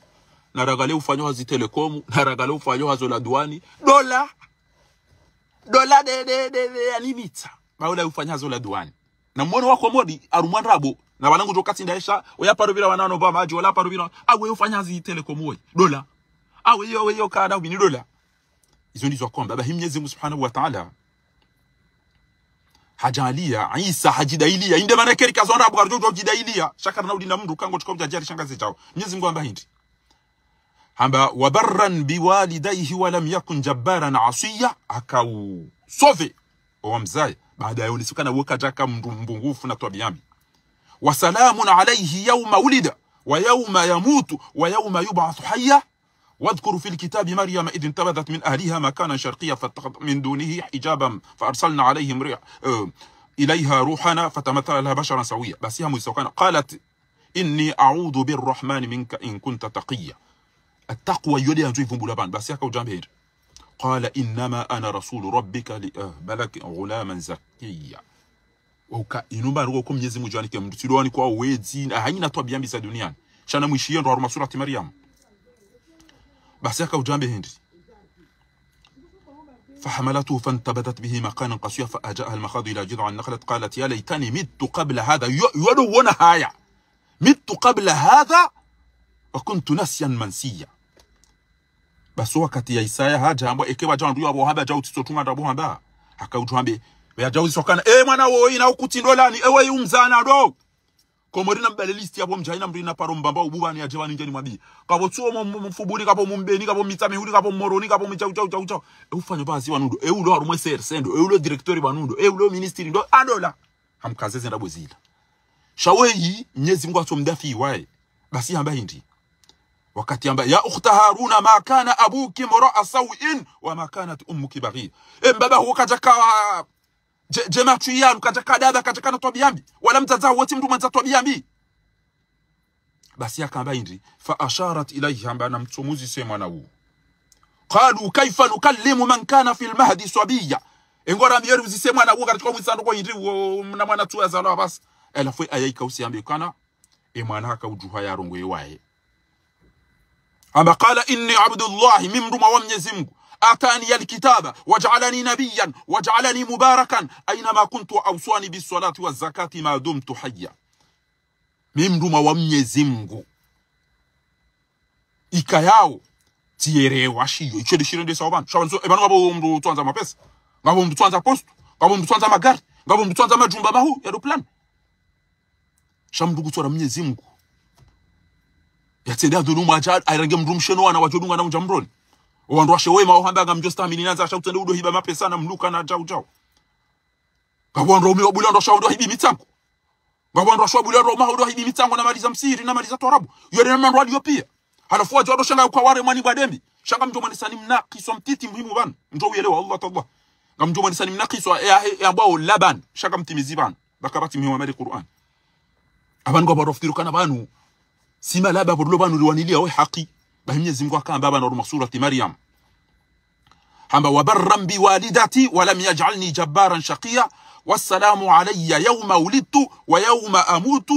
na rangalie ufanyao hazi Telecom, na rangalie ufanyao hazo la douane, dola, dola de, de, de, de, ya nimitsa, ba ula ufanya hazo la douane. Na mwono wa Komori, harumwa ndrabo, na pvala ngudjo katsi ndaesha, oya paro pvira wanano ba madji, wala paro pvira, awe ufanya hazi Telecom we, dola. Awe yo, awe yo, kana ubini dola. Izo ndizo akomba, bahi Mnyezi Mungu Subhanahu wa Ta'ala. Hadjaliya, Isa hadjidailiya, inde mana keri kazwa ndrabo, karidjo djidailiya, sha karina udinda mndru, kango tsuka udjadjari shangaze djao. Mnyezi Mungu hamba hindri. Hamba, وبرا بوالديه ولم يكن جبارا عصيا, haka usauve, owa mzaye, baada ya unisukana woka djaka mndru mbungufu na twabiya mbi. وسلام عليه يوم ولد ويوم يموت ويوم يبعث حيا. واذكر في الكتاب مريم إذ انتبذت من أهلها مكانا شرقيا فاتخذت من دونهم حجابا فأرسلنا عليهم ريح-، آه، إليها روحنا فتمثل لها بشرا سويا. Basi hamwisokana, قالت إني أعوذ بالرحمن منك إن كنت تقيا. At-taqwa yo nde yandzo ivumbula pvanu. Basi haka udjambe hindri. قال إنما أنا رسول ربك لأهب لك غلاما زكيا. Woka, inu mba ruko ko Mnyezi Mungu djwani ke mndru, tsi ndo wani kwa wedzi, na hayina twabiya mbi za duniani. Sha na mwishiye ndo harumwa surati Maryam. Basi haka udjambe hindri. فحملته فانتبذت به مكانا قصيا فأجاءها المخاض إلى جذع النخلة قالت يا ليتني مت قبل هذا. Yo, yo ndo wona haya. مت قبل هذا وكنت نسيا منسيا. Basi wakati ya Isa ya hadja, hamba, eke wadja wandru yapvo hamba, djau tsitso tunga ndrabo hamba. Haka udjwambe, ya djau isokana, e mwana woyi, na ukutsi ndo lani, ewe umzana ndo. Komori na mbale liste yapvo mdjayina mndru ina paro mbamba ububa ni yadje pvanu ndjeni mwabi. Kapvo tsuo mo, mo, Mfubuni, kapvo Mbeni, kapvo Mitsamihuli, kapvo Moroni, kapvo mdjau, djau, djau, djau. E ufanya pvazi pvanu ndo, e ulo harumwa C R C ndo, e ulo directeur pvanu ndo, e ulo ministre ndo, a ndola. Hamkaze ze ndrabo zila. Sha weyi, Mnyezi Mungu atso mdafi waye. Basi hamba hindri. Wakati yamba, يا أخت هارون ما كان أبوك امرأ سوء وما كانت أمك بغية. E mbaba huwo kadjaka dje, dje matwi yanu, kadjaka daba, kadjaka na twabiya mbi. Wala mdzadze haho tsi mndru mwendza twabiya mbi. Basi yakamba hindri, فأشارت إليه, hamba namtsomuzise mwana wu. قالوا كيف نكلم من كان في المهد صبيا. Engo rambiye ri uzise mwana wu, karitsuka mwisa ndoko hindri, uwo mna mwana tsu yazalwa basi. Halafu aya ikausi yambe kana, e mwana haka udjuha yarongowe waye. Hamba قال إني عبد الله, mi mrumwa wa Mnyezi Mngu. آتاني الكتاب وجعلني نبيا وجعلني مباركا أينما كنت وأوصاني بالصلاة والزكاة ما دمت حيا. Mi mrumwa wa Mnyezi Mngu. Ikayao, tsiyelewa shiyo, itsho de shirendesa wo pvanu. Sha pvanu so, e pvanu ngapvo mndru tsuandza mapesa. Ngapvo mndru tsuandza poste. Ngapvo mndru tsuandza magari. Ngapvo mndru tsuandza majumba mahuu, ya do plan. Sha mndru kutsora Mnyezi Mngu. Yatsende adhulumu adja, airenge mndru mshe no wana wadjo dunga na undja mroni. Owandru washe wema, ohamba ngamdjo stahamili nandza, sha utsende udo hiba mapesa na mluka na djau djau. Ngapvo wandru waume wabuli wandru washe wandru wahibi mitsango. Ngapvo wandru washe wabuli wandru waume wandru wahibi mitsango na mali za msihiri na mali za twarabu. Yo de na mndru waliyo piya. Halafu wadjo wandru washe nga uka ware mwani bwa dembi. Sha ngamdjo mwanisa ni mna kiswa mtiti muhimu pvanu. Mdjo uyelewa, Allah tallah. Ngamdjo mwanisa ni mna kiswa, e, e, e, ambao Laban. Sha ngamtimizi pvanu. Baka pvatsi muhimu wa mali Qur'an. Apvanu ngapvo wandru wafikiri kana pvanu. Sima laba pvo dulo pvanu riwaniliya we haki. Bahi Mnyezi Mngu hakamba pvanu harumwa surati Maryam. Hamba, وبرا بوالدتي ولم يجعلني جبارا شقيا والسلام علي يوم ولدت ويوم أموت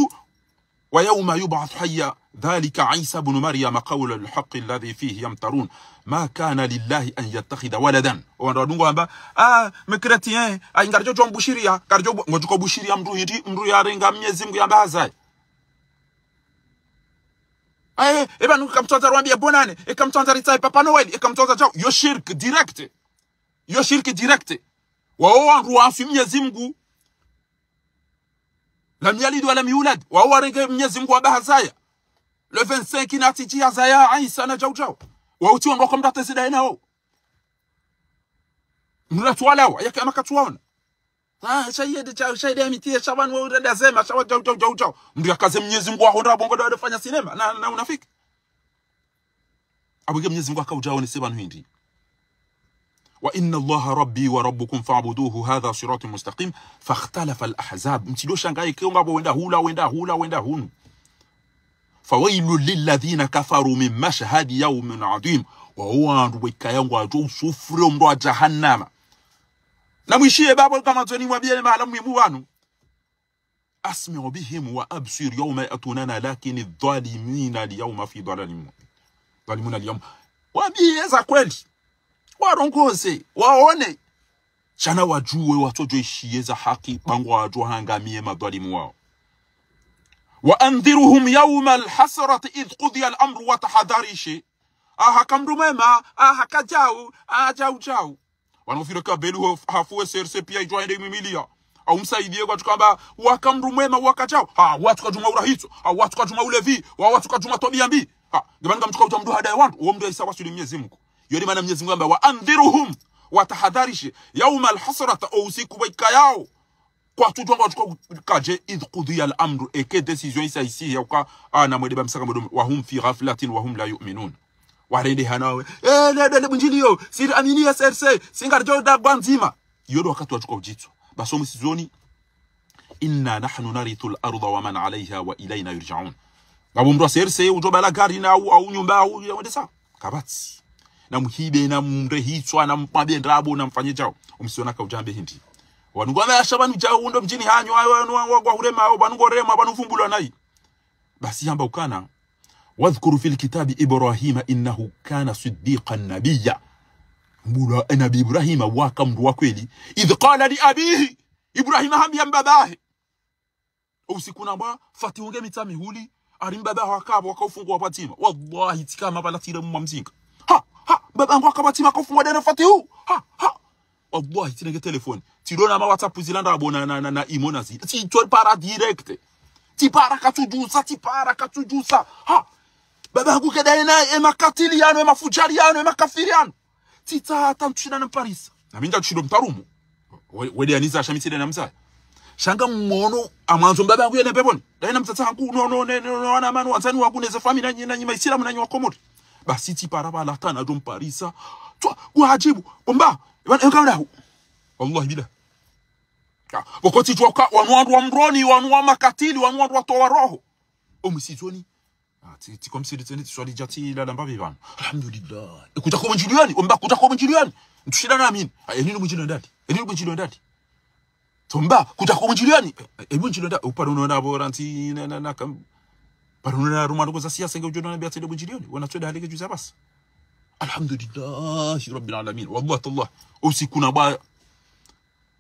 ويوم يبعث حيا ذلك عيسى ابن مريم قول الحق الذي فيه يمترون ما كان لله أن يتخذ ولدا. Owandru wadungu hamba, ah, me chrétien, ah, ngaridjo djo mbushiriya, ngaridjo bu-, ngodjo ko bushiriya mndru hindri, mndru yarenga Mnyezi Mngu yamba hazaye. Aye, e pvanu kamtsandza rwambiye bonane, e kamtsandza ritsahe Papa Noël, e kamtsandza djau. Yo shirk direct. Yo shirk direct. Wawo wandru waaswi Mnyezi Mngu. لم يلد ولم يولد. Wawo warenge Mnyezi Mngu wamba hazaya. Le vingt-cinq natsi dji hazaya Isa na djau djau. Wawo tsi wandru wakomdatezi daye nawo. Mndru natsuwalawa, yake ama katsuwaona. Ah, sha iye de djau, sha iye de amitiye, sha pvanu wo urenda zema, sha wa djau, djau, djau, djau. Mndru yakaze Mnyezi Mngu waho ndrabo ngo de wafanya sinema, na, na unafiki. Apvo nge Mnyezi Mngu haka udja wonese pvanu hindri. وإن الله ربي وربكم فاعبدوه هذا صراط مستقيم فاختلف الأحزاب. Mtsido shangaye ke ngapvo wenda hula, wenda hula, wenda hunu. فويل للذين كفروا من مشهد يوم عظيم. Wawo wandru wekaya ngwadjo usufri omndro wa jahannama. Namwishiye bapvo kamwandzoni mwambiye mahala muhimu pvanu. أسمع بهم وأبصر يوم يأتوننا لكن الظالمين اليوم في ضلال مبين. الظالمون اليوم. Wambiye za kweli. Warongoze, waone. Sha na wadjuwe watsodjo ishiye za haki, ba ngwadjo hangamiye madhwalimu wawo. وأنذرهم يوم الحسرة إذ قضي الأمر, watahadharishe. Aha ka mndru mwema, aha ka djau, aha djau djau. Wanu firo kabeli ho, hafu we C R C piya idjo hende imwimiliya. Au msaidiye kwatsu kamba, waka mndru mwema, waka djau. Ha, watsu kadjuma urahitso. Ha, watsu kadjuma ulevi. Wa, watsu kadjuma twabiya mbi. Ha, nge pvanu ngamtsuka udja mndru hadaye wandru. Uwo mndru ya isa wasuli Mnyezi Mngu. Yo de mana Mnyezi Mngu hamba, وأنذرهم, watahadharishe. يوم الحسرة, o usiku wa ikayao. Kwatsudjua ngwatsuka kadje, إذ قضي الأمر, eke décision isa isihi ya uka, ah, na mwende ba msaka mwendo, وهم في غفلة وهم لا يؤمنون. Warende hanawe, eh, le, le, le, bundjiliyo, siri amini ya C R C, singaridjo da gwandzima. Iyo ndo wakati watsuka udjitswa. Basi omwisizoni, إنا نحن نرث الأرض ومن عليها وإلينا يرجعون. Ngapvo mndru wa C R C, udjo bala gari na au, au nyumba, au, ya wende sa. Kapvatsi. Na muhibe, na mrehitswa, na mpambe ndrabo, na mfanye djau. Omwisizoni haka udjambe hindri. Wanu ngwambe asha pvanu djau, undo mdjini hanyu, ayo, wanu, wa, wa, wa hurema, au, pvanu ngorema, pvanu vumbulwa nayi. Basi hamba ukana, واذكر في الكتاب إبراهيم إنه كان صديقا نبيا. Mbulwa, e Nabi Ibrahima waka mndru wa kweli. إذ قال لأبيه. Ibrahima hambiya mbabahe. Usiku namba, fatihu nge mitsa mihuli, ari mbaba wakapvo, waka ufungwa pvadzima. Wallahi, tsika mapvala tsire mwa mzinga. Ha, ha, mbaba wangu waka pvadzima, waka ufungwa dena fatihu. Ha, ha. Wallahi, tsinenge telefoni. Tsidona ma WhatsApp zila ndrabo na, na, na, na imo na zila. Tsitso para direct. Tsipara katsudjusa, tsipara katsudjusa. Ha. Mbaba wangu keda ena, e makatili yanu, e mafudjari yanu, e makafiri yanu. Tsitsa hata ntsushina na mparisa. Na mi nda ntsushindo mtarumu. We, wede aniza asha mi tside na mzaya. Sha ngamwono, ngamwandzo mbaba hangu yende mbepvoni. Ndaye na mdzadze hangu, no, no, ne, no, no, wana manu, wandzani wangu, neze fami, nanyi, nanyi, maisilamu, nanyi wa Komori. Basi tsipara pvala, kana djo mparisa. Tswa, kuhajibu, bo mba, wan-, enka mdahu. Wallahi billah. Ah, pvoko tsidjuwa ka, wanu wandru wa mroni, wanu wa makatili, wanu wandru watowa roho. Omwisizoni. Ah, ti, ti comme si le tsene, ti swali dja tsi lala mbapvi pvanu. Alhamdulillah. E kudja ko mdjilioni, omba kudja ko mdjilioni. Ntsushila na amini. Ah, eni no mdjilioni ndadi. Eni no mdjilioni ndadi. Tomba, kudja ko mdjilioni. E, e mdjilioni ndadi. Upara uno na bo ranti na, na, na, kam. Para uno na ruma ndoko za siasa nge udjo na biya tsende mdjilioni. Wana tsweda haleke djuza basi. Alhamdulillahi Rabbil Alamin. Wallah tallah. Usiku na ba.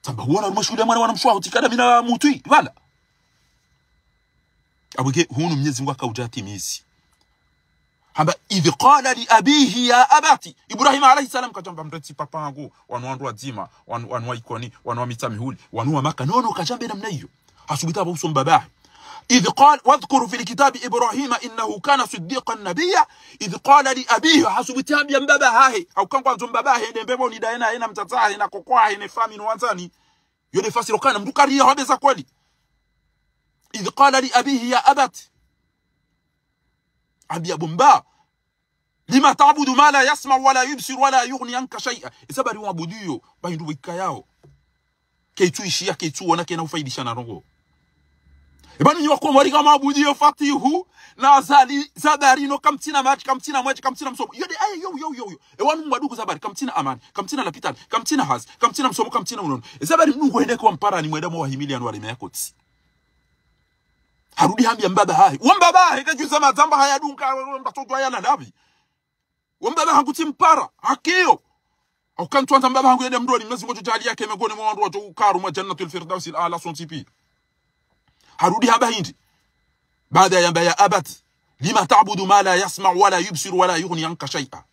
Tsamba wana ruma shuhuda mwana wana mshwa, utikada mina mutwi. Pvala. Abweke hunu Mnyezi Mungu akaudja timizi. Hamba, إذ قال لأبيه يا أبت. Ibrahim alayhi salam kadjamba mreti papa hangu, wanu wandru wadzima, wanu, wanu wa Ikoni, wanu wa Mitsamihuli, wanu wa Maka. Nono kadjambe namna iyo. Hasubuti hamba uso mbabahe. إذ قال، واذكر في الكتاب إبراهيم إنه كان صديقا نبيا. إذ قال لأبيه, hasubuti hambiya mbaba hahe. Hauka ngwandzo mbaba hahe, nde mbepvoni ndaye na, na mdzadze hahe, na koko hahe, ne fami, no wandzani. Yo nde fasiri kana mdru kariya hwambeza kweli. إذ قال لأبيه يا أبت. Hambiya bo mba. لم تعبد ما لا يسمع ولا يبصر ولا يغني عنك شيئا. Esa bari wabudiyo, ba hindru wikayao. Kaitsu ishiya, kaitsu wona, kaina ufaidisha na ndrongo. Eba nunyi wa Komori kamwabudiyo Fatihu, na Azali, Zabari, no kamtsina madji, kamtsina mwedje, kamtsina msomo. Yo nde, aye, yo, yo, yo, yo. E wanu mwaduku Zabari, kamtsina amani, kamtsina lapitali, kamtsina hazi, kamtsina msomo, kamtsina unono. E Zabari mdru ngo hende kwa mparani mwenda mwa wahimili yanu warime ya kotsi. Harudi hambiya mbaba hahe. Wa mbaba hahe, kadjuza madzamba haya dunga, mba tsodwa ya lalabi. Wa mbaba hangu tsimpara, hakiyo. Hauka ntswandza mbaba hangu yende mdroni, Mnyezi Mungu djali yake mengoni mwa wandru wadjo ukaru mwa Jannatul Firdausil Aala sontsi piya. Harudi hamba hindri. Baada yamba يا أبت لم تعبد ما لا يسمع ولا يبصر ولا يغني عنك شيئا.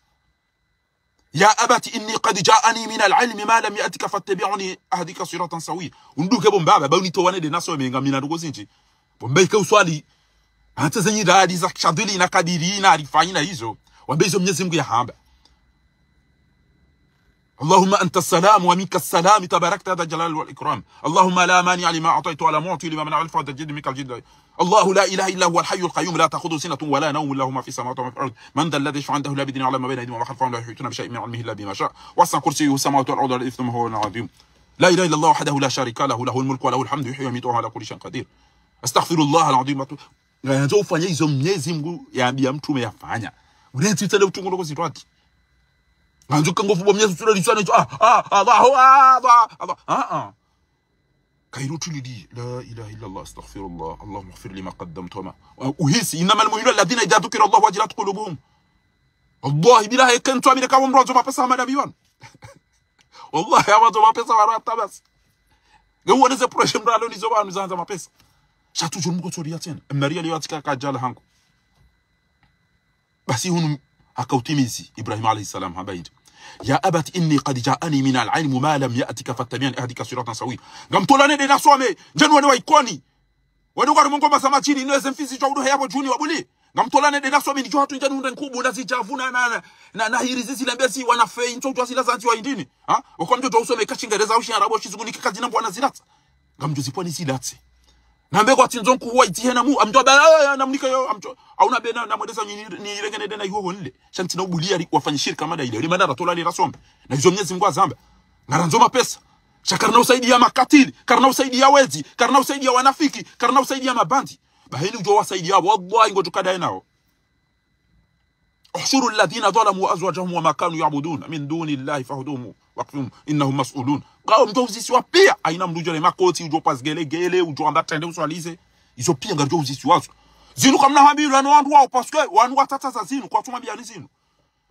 يا أبت إني قد جاءني من العلم ما لم يأتك فاتبعني أهدك صراطا سويا. Unduke bo mbaba, ba unitowane nde nasome ngamina ndrongo zindji. Bo mba ike uswali. Hata zenyi dadi za shadhili na kadiri na arifanyi na izo. Wambe izo Mnyezi Mungu yahamba. اللهم أنت السلام ومنك السلام تباركت يا ذا الجلال والإكرام. اللهم لا مانع لما أعطيت ولا معطي لما منعت ولا ينفع ذا الجد منك الجد. الله لا إله إلا هو الحي القيوم لا تأخذه سنة ولا نوم له ما في السماوات وما في الأرض من ذا الذي يشفع عنده إلا بإذنه يعلم ما بين أيديهم وما خلفهم ولا يحيطون بشيء من علمه إلا بما شاء وسع كرسيه السماوات والأرض ولا يؤوده حفظهما وهو العلي العظيم. لا إله إلا الله وحده لا شريك له له الملك وله الحمد يحيي ويميت وهو على كل شيء قدير. أستغفر الله العظيم وأتوب. Ngandzo ufanye izo Mnyezi Mungu yambiya mtrume yafanya. Urenzi utsende utungu ndrongo zindrwadji. Ngandzo kangofu bo Mnyezi Mungu tsulali tswana izo. Ah, ah, Allahu, ah, Allah, Allah. Ah, ah. Kairu tulili. لا إله إلا الله، أستغفر الله، اللهم اغفر لي ما قدمت وما. Uhisi, إنما المؤمنون الذين إذا ذكر الله وجلت قلوبهم. Wallahi billahi, eka ntswamine kabo mdru wandzo mapesa hama ndabi wanu. Wallahi, hama wandzo mapesa wanu hata basi. Nge uwone ze projet mdru alo nizo wanu zandza mapesa. Sha tu djuru mko tsoriya tsena. Mnariya liyo atika kadjala hangu. Basi hunu hakautimizi, Ibrahim alayhi salam, hamba hindri. يا أبت إني قد جاءني من العلم ما لم يأتك فاتبعني أهدك صراطا سويا. Ngamtolane nde nasome, ndjeni wane wa Ikoni. Wanu ngwari mongoma za madjini, inu eze mfizi djwa udo heya bo djuni wabuli. Ngamtolane nde nasome nidjo hatru ndjani undre nkubu, na zidjavu na, na, na, na, na hirizi zile mbezi, wana fei, ntso djwa zila zandzi wa hindrini. Ha? Wako mdjo djwa usome ka Shingereza, au Shiarabu, au Shizungu, nike kazina mbwana zilatsa. Ngamdjo zipvwa nizilatse. Nambe kwa tsindzo nkuhu wa itihena mu, amdjo ba, ah, ah, namnike yo, amdjo, au na bena, namweleza ni, ni, nirengene dena iho honle. Sha ntsina ubuliya ri, wafanye shirika mada ile. Ri mana ratolane rasome. Na izo Mnyezi Mungu azamba. Ngarandzo mapesa. Sha karina usaidiya makatili, karina usaidiya wezi, karina usaidiya wanafiki, karina usaidiya mabandi. Baheni udjo wasaidiya, wallahi ngodjo kadaye nawo. احشروا الذين ظلموا وأزواجهم وما كانوا يعبدون من دون الله فاحشروهم واقفوهم إنهم مسئولون. Ngao mdjo uzisiwa piya, haina mdru udjo le makoti, udjo pasi gelegele, udjo amba trende uswalize. Izo piya ngaridjo uzisiwa zo. Zinu kamna hambilwa no wandru wao, parce que wanu watsatsa za zinu, kwatsumwambiya ni zinu.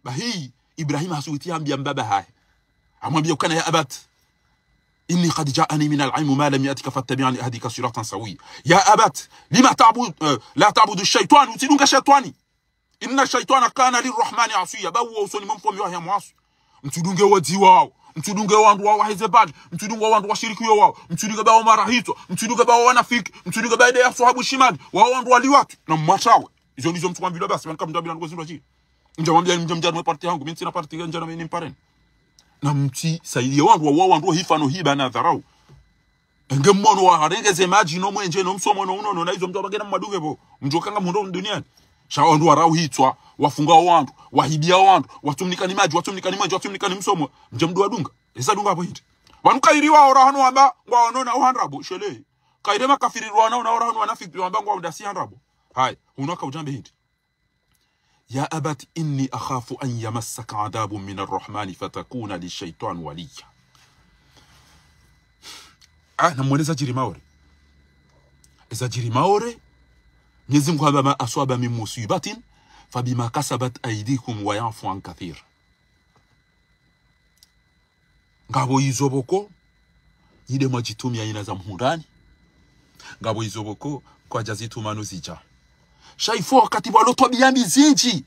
Bahi, Ibrahim hasubuti hambiya mbaba hahe. Hamwambiya ukana يا أبت إني قد جاءني من العلم ما لم يأتك فاتبعني أهدك صراطا سويا. يا أبت لم تعبد، eh, لا تعبد الشيطان, utsidunge shetwani. إن الشيطان كان للرحمن عصيا. Ba uwo usoni mwa mfaume wahe mwasi. Mtsidunge wezi wao. Mtsidunge wandru wa, waheze bali. Mtsidunge wandru washirikiyo wao. Mtsidunge ba wa marahitwa. Mtsidunge ba wa wanafiki. Mtsidunge ba ede ya swahabu shimali. Wa wandru wali watu. Na mwatrawe. Izo ndizo mtsukwambilwa basi, wanu kamdjambilwa ndrongo zindrwadji. Mdjamwambiya, mdjamdjambiya mwe parti hangu, mi ntsina parti ngendjana mi nimpareni. Na mtsi saidiya wandru wa, wa wandru hifa no hiba na dharau. Enge mmono waharenge ze madji no mwenje no msomo no unono na izo mdru wabagena mmadunge pvo. Mdru kanga mhundro duniani. Sha wandru warauhitswa, wafunga wandru, wahibiya wandru, watsumnika ni madji, watsumnika ni mwenje, watsumnika ni msomo. Mdje mdru wadunga. Esa dunga pvo hindri. Wanu kairi waora hanu wamba, ngwaonona uhandrabo, shele. Kaire makafiri rwana unaora hanu wanafiki wamba ngwaonda si handrabo. Hai, hunu waka udjambe hindri. يا أبت إني أخاف أن يمسك عذاب من الرحمن فتكون للشيطان وليا. Ah, namwone zadjiri Maore. Zadjiri Maore, Mwenyezi Mungu hamba ما أصاب من مصيبة فبما كسبت أيديكم ويعفو عن كثير. Ngapvo izo pvoko, nyi nde mwadjitumia ina za mhundrani. Ngapvo izo pvoko, kwadja zituma no zidja. Sha ifo wakati pvwalo twabiya mbi zindji.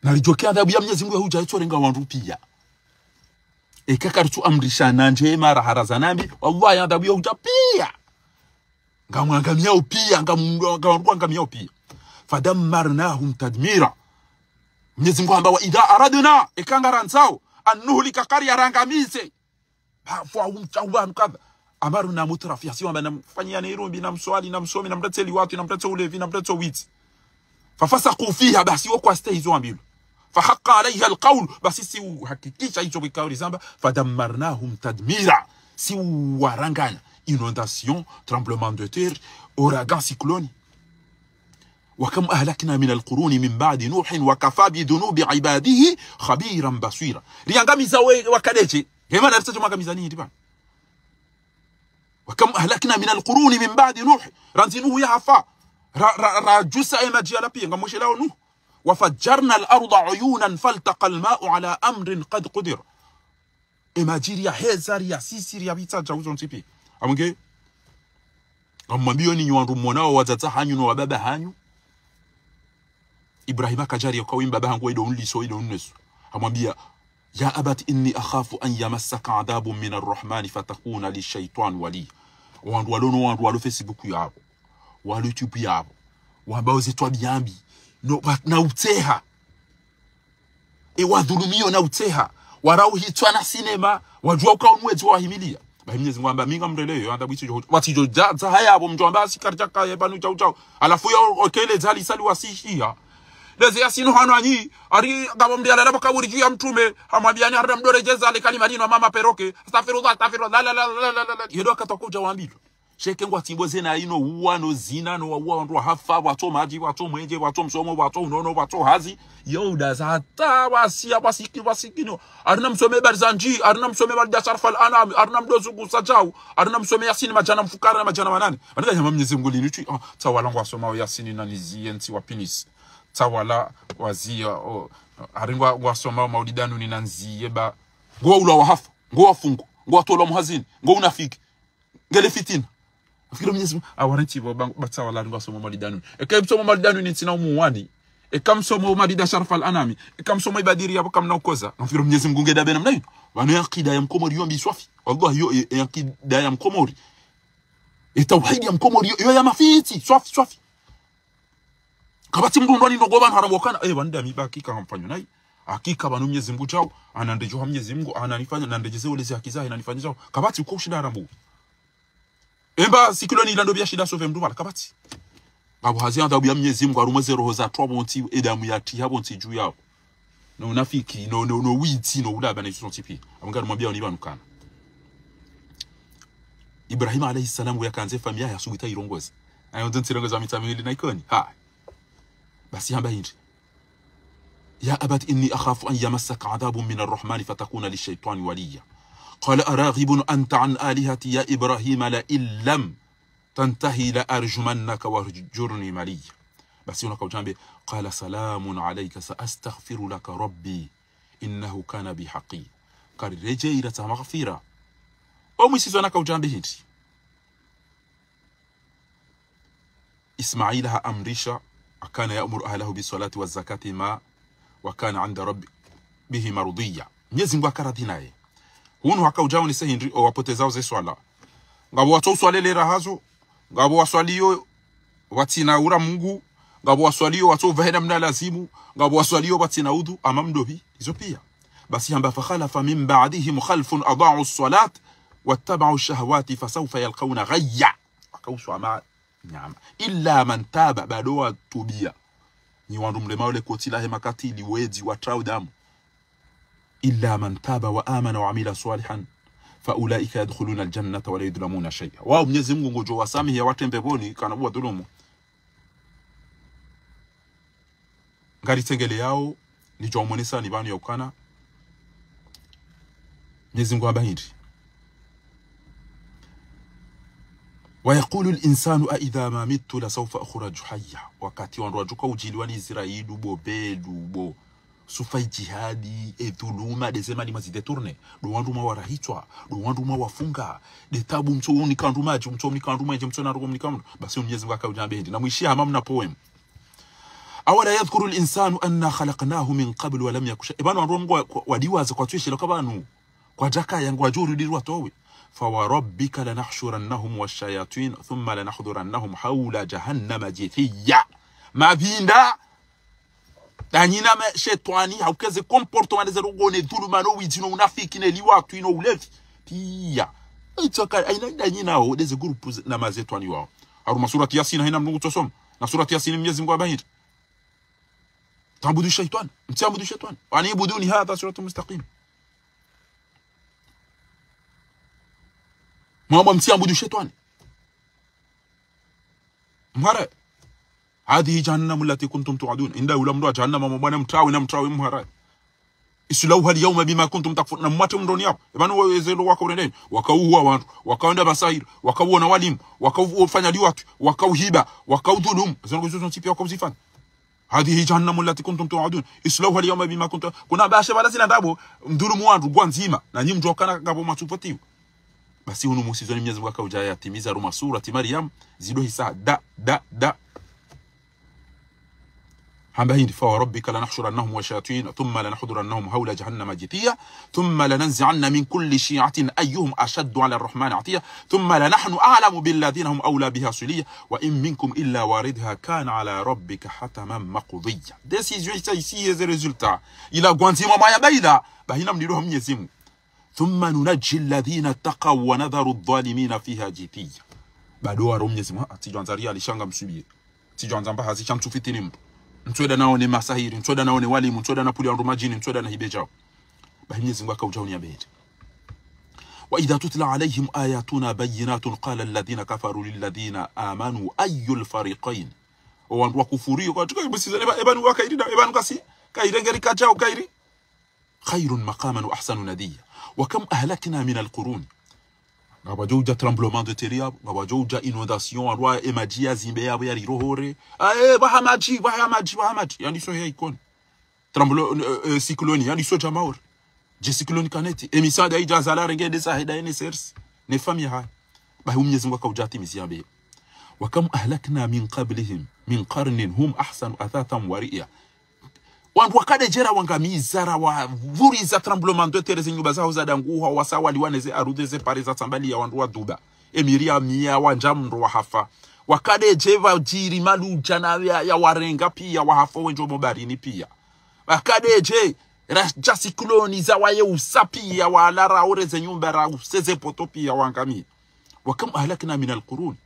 Naridjoke adhabu ya Mwenyezi Mungu ya hudja itsorenga wandru piya. Eka karitsu amrisha na ndjema rahara za nambi, wallahi adhabu ya hudja piya. Ngamwangamiyao piya, ngam-, ngam-, ngamwangamiyao piya. فدمرناهم تدميرا. Mwenyezi Mungu hamba, وإذا أردنا, eka ngarandzao, أن نهلك قرية, rangamize. Ba, fwa umcha, uba, nukaba. أمرنا مترفيها, si wamba namfanyia ne irumbi, namswali, namsome, namtetse liwatwi, namtetse ulevi, namtetse witsi. ففسقوا فيها, basi wo kwastehi izo wambilwa. فحق عليها القول, basi si uhakikisha izo wikao rizamba, فدمرناهم تدميرا. Si uwaranganya. Inondation, tremblement de terre, ouragan, cyclone. وكم أهلكنا من القرون من بعد نوح وكفى بذنوب عباده خبيرا بصيرا. Riangamiza we, wakadedje. Hema na ritsacho mwangamiza ni hindri pvanu. وكم أهلكنا من القرون من بعد نوح. Randzi Nuhu yahafa. Ra, ra, radjusa emadji yala piya, ngamweshelao Nuhu. وفجرنا الأرض عيونا فالتقى الماء على أمر قد قدر. Emadji riyaheza, riyasisi, riyapvitsa djau zontsi piya. Amwenge, ngamwambiyo ni nyi wandru mwonao wadzadze hanyu no wababa hanyu. Ibrahima kadjari yaka wimba baha ngu ido unliso, ido unneso. Amwambiya, يا أبت إني أخاف أن يمسك عذاب من الرحمن فتكون للشيطان وليا. Wandru walo no wandru walo Facebook yapvo, walo YouTube yapvo, wamba oze twabiya mbi, no, wa-, na utseha. E wadhulumiyo na utseha, warauhitswa na sinema, wadjua uka unwedzi wahimiliya. Bahi Mwenyezi Mungu hamba mi ngamreleyo, handa bwitsi djo, watsi djo dja, dza haya apvo mdjo hamba asikari djaka ye pvanu djau djau. Halafu ya okele dzali sali wasishiya. Leze yasinu hanu anyi, hari ngapvo mdru yalala pvo kaburi dju ya mtrume, hamwambiya ni harina mdru redjeza le kalima linu mama peroke. Astaghfirullah, astaghfirullah, la, la. Yedo wakati wakudja wambilwa. Sheke ngwatsimbo zena ino uwa no zina no wauwa wandru wahafa, watso madji, watso mwenje, watso msomo, watso unono, watso hazi. Yo udaza hata wasiya, wasiki, wasikino. Harina msome Barzanji, harina msome Walida Sharaf Al-Anami, harina mdo zungusa djau, harina msome Yasini madjana mfukare na madjana manane. Harina nyama Mwenyezi Mungu linu tsi, ah, tsawala ngwasomao Yasini na niziye ntsi wapvinise. Tsawala waziya, oh, hari ngwa, ngwasomao Maulida Nuni na niziye ba. Ngo ula wahafa, ngo wafungu, ngo watolwa muhazini, ngo unafiki. Ngele fitina. Afikiri Mwenyezi Mungu, awarenti bo bang-, batsa wala ngwasoma Maulida Nuni. Eka msomo Maulida Nuni ntsina umuwani. Eka msomo Walida Sharaf Al-Anami. Eka msomo Ibadiri yapvo kamna ukoza. Afikiri Mwenyezi Mungu ngeda bena mna yinu. Pvanu ye akida ya Mkomori yo mbi swafi. Wallahi yo, ye, ye akida ya Mkomori. Ye tauhidi ya Mkomori yo, yo ya mafitsi. Swafi, swafi. Kapvatsi mdru ndo ni ndrongo pvanu haramu wakana. Eh, pvanu nda mi ba hakika ngamfanyo nayi. Hakika pvanu Mwenyezi Mungu djau. Ana ndedjo ha Mwenyezi Mungu, ana nifanya, na ndedjeze ulezi haki zahe, na nifanya djau. Kapvatsi uko ushinda haramu. Emba sikilo ni ilando biya shinda sove mdru pvala, kapvatsi. Ngapvo hazi adhabu ya Mwenyezi Mungu, harumwa ze roho za wandru pvontsi, edamu yatiha pvontsi dju yapvo. No unafiki, no, no, no witsi, no ulaba na izo zontsi piya. Amwenge nimwambiya oni pvanu kana. Ibrahima alayhi salam, yakandze famiyi yahe asubuhi ta irongozi. Ayo ndzo ntsirongozi wa mitsa miwili na ikoni. Ha. Basi hamba hindri. يا أبت إني أخاف أن يمسك عذاب من الرحمن فتكون للشيطان وليا. قال أراغب أنت عن آلهتي يا إبراهيم لئن لم تنته لأرجمنك واهجرني مليا. Basi wona kaudjambe, قال سلام عليك سأستغفر لك ربي إنه كان بي حفيا. Kariredjeyi ila tsaha maghfira. Omwisizwa na kaudjambe hindri. Ismaila haamrisha, وكان يأمر أهله بالصلاة والزكاة ما وكان عند ربه مرضيا. Mwenyezi Mungu haka radhi naye. Hunu haka udjao ni se hindri, owapotezao ze swala. Ngapvo watso uswalele rahazo, ngapvo waswaliyo pvatsina ura Mungu, ngapvo waswaliyo watso upvahena mna lazimu, ngapvo waswaliyo pvatsina udhu, ama mdopvi, izo piya. Basi hamba, فخلف من بعدهم خلف أضاعوا الصلاة واتبعوا الشهوات فسوف يلقون غيا. Wakauswama nyama. إلا من تاب, bado watubia. Nyi wandru mremao le koti lahe makatili, wedzi, watrao damu. إلا من تاب وآمن وعمل صالحا فأولئك يدخلون الجنة ولا يظلمون شيئا. Wao Mnyezi Mungu ngudjo wasamihi, yawatrembe pvoni, kana wadhulumu. Ngaritsengeleyao, nidjo mwonesani pvanu ya ukana Mnyezi Mungu hamba hindri. ويقول الإنسان أإذا ما مت لسوف أخرج حيا. Wakati wandru wadjoka udjiliwa ni ziraidu bo, bedu bo, sufa idjihadi, edhuluma, ndeze mali mwazidétourné. Ndo wandru mwawarahitswa, ndo wandru mwawafunga. Nde tabu, mtso unika wandru madji, mtso unika wandru mwenje, mtso na ruko mnika wandru. Basi Mnyezi Mungu akaudja hamba hindri. Namwishiye hama mna poème. أولا يذكر الإنسان أنا خلقناه من قبل ولم يك شيئا. Eba no wandru Mungu wa-, wa-, wadiwaza kwatsu yeshelewa ka pvanu kwadjakaya ngwadjo urudi riwatowe. فوربك لنحشرنهم والشياطين ثم لنحضرنهم حول جهنم جثيا. Mapvinda, danyina mashetwani, haukeze comportement ndeze rogo ne dhuluma no widzi no unafiki ne liwatwi no ulevi. Piya. Itsaka, aina danyina ho, ndeze groupe ze-, na mashetwani wao. Haruma surati Yasin haina mndru ngutsosoma. Na surati Yasin Mnyezi Mungu hamba hindri. تعبدوا الشيطان. Mtsiabudu shetwani. وأن اعبدوني هذا صراط مستقيم. Mwamba mtsiabudu shetwani. Mhara. هذه جهنم التي كنتم توعدون. Inda ula mndru wa jahannama mwabwana mtrawe na mtrawe mhara. اصلوها اليوم بما كنتم تكفرون. Na mwatre mndroni yapvo. Eba no wezelo waka urendeni. Wakauwa wandru. Wakaenda masahiri. Wakauona walimu. Wakaufanya liwatwi. Wakauhiba. Wakaudhulumu. Zinu zontsi piya wakauzifanya. هذه جهنم التي كنتم توعدون اصلوها اليوم بما كنتم. Kuna bashe bala zina ndrabo, mdhulumu wandru, ngwandzima. Na nyi mdjo kana ngapvo mwatsupotiwa. Basi hunu musizoni Mnyezi Mungu akaudja yatimiza haruma surati Maryam, zido hisa da, da, da. Hamba hindri, فوربك لنحشرنهم والشياطين ثم لنحضرنهم حول جهنم جثيا ثم لننزعن من كل شيعة أيهم أشد على الرحمن عتيا ثم لنحن أعلم بالذين هم أولى بها صليا وإن منكم إلا واردها كان على ربك حتما مقضيا. Décision isa isi yeze résultat. Ila ngwandzima maya baila, bahina mlilo ha Mnyezi Mungu. ثم ننجي الذين اتقوا ونذر الظالمين فيها جثيا. Bado waro Mnyezi Mungu, atsidjwandza riali shanga mswibiye. Tsidjwandza mba hazi sha mtsufitini mndru. Ntsweda naone masahiri, ntsweda naone walimu, ntsweda napuli wandru madjini, ntsweda nahibe djao. Bahi Mnyezi Mungu akaudja unia bedi. وإذا تتلى عليهم آياتنا بينات قال الذين كفروا للذين آمنوا أي الفريقين. O wandru wakufuriyo, kwa tuka ibusiza, eba, eba nu wakairi da, eba nu kasi, kairi ngeri kadjao, kairi. خير مقاما وأحسن نديا. وكم أهلكنا من القرون. Ngapvadjo udja tremblement de terre yapvo, ngapvadjo udja inondation, wandru wa emadji yazimbe yapvo yarirohore. Ae, baha madji, baha madji, baha madji. Yandiso he ikoni. Tremblo-, eh, eh, cyclone, yandiso dja Maore. Dje cyclone kaneti. Emisaada idja zala renge ndesa heda ene sers. Ne famille ha. Bahi Mnyezi Mungu akaudja timizia be. وكم أهلكنا من قبلهم من قرن هم أحسن أثاثا ورئيا. Wandru wakade dje rawangamiza, rawavuriza tremblement de terre, ze nyumba zaho zadanguha, wasawaliwa neze arudhi, ze pare zatsambaliya, wandru waduba. Emiri ya miya wandja mndro wahafa. Wakade dje pvadjiri maludja na ya, yawarenga piya, wahafa wendji omo baharini piya. Wakade dje radja sikuloni zawayeusa piya, wala raore ze nyumba, rause ze poto piya, wangamiya. وكم أهلكنا من القرون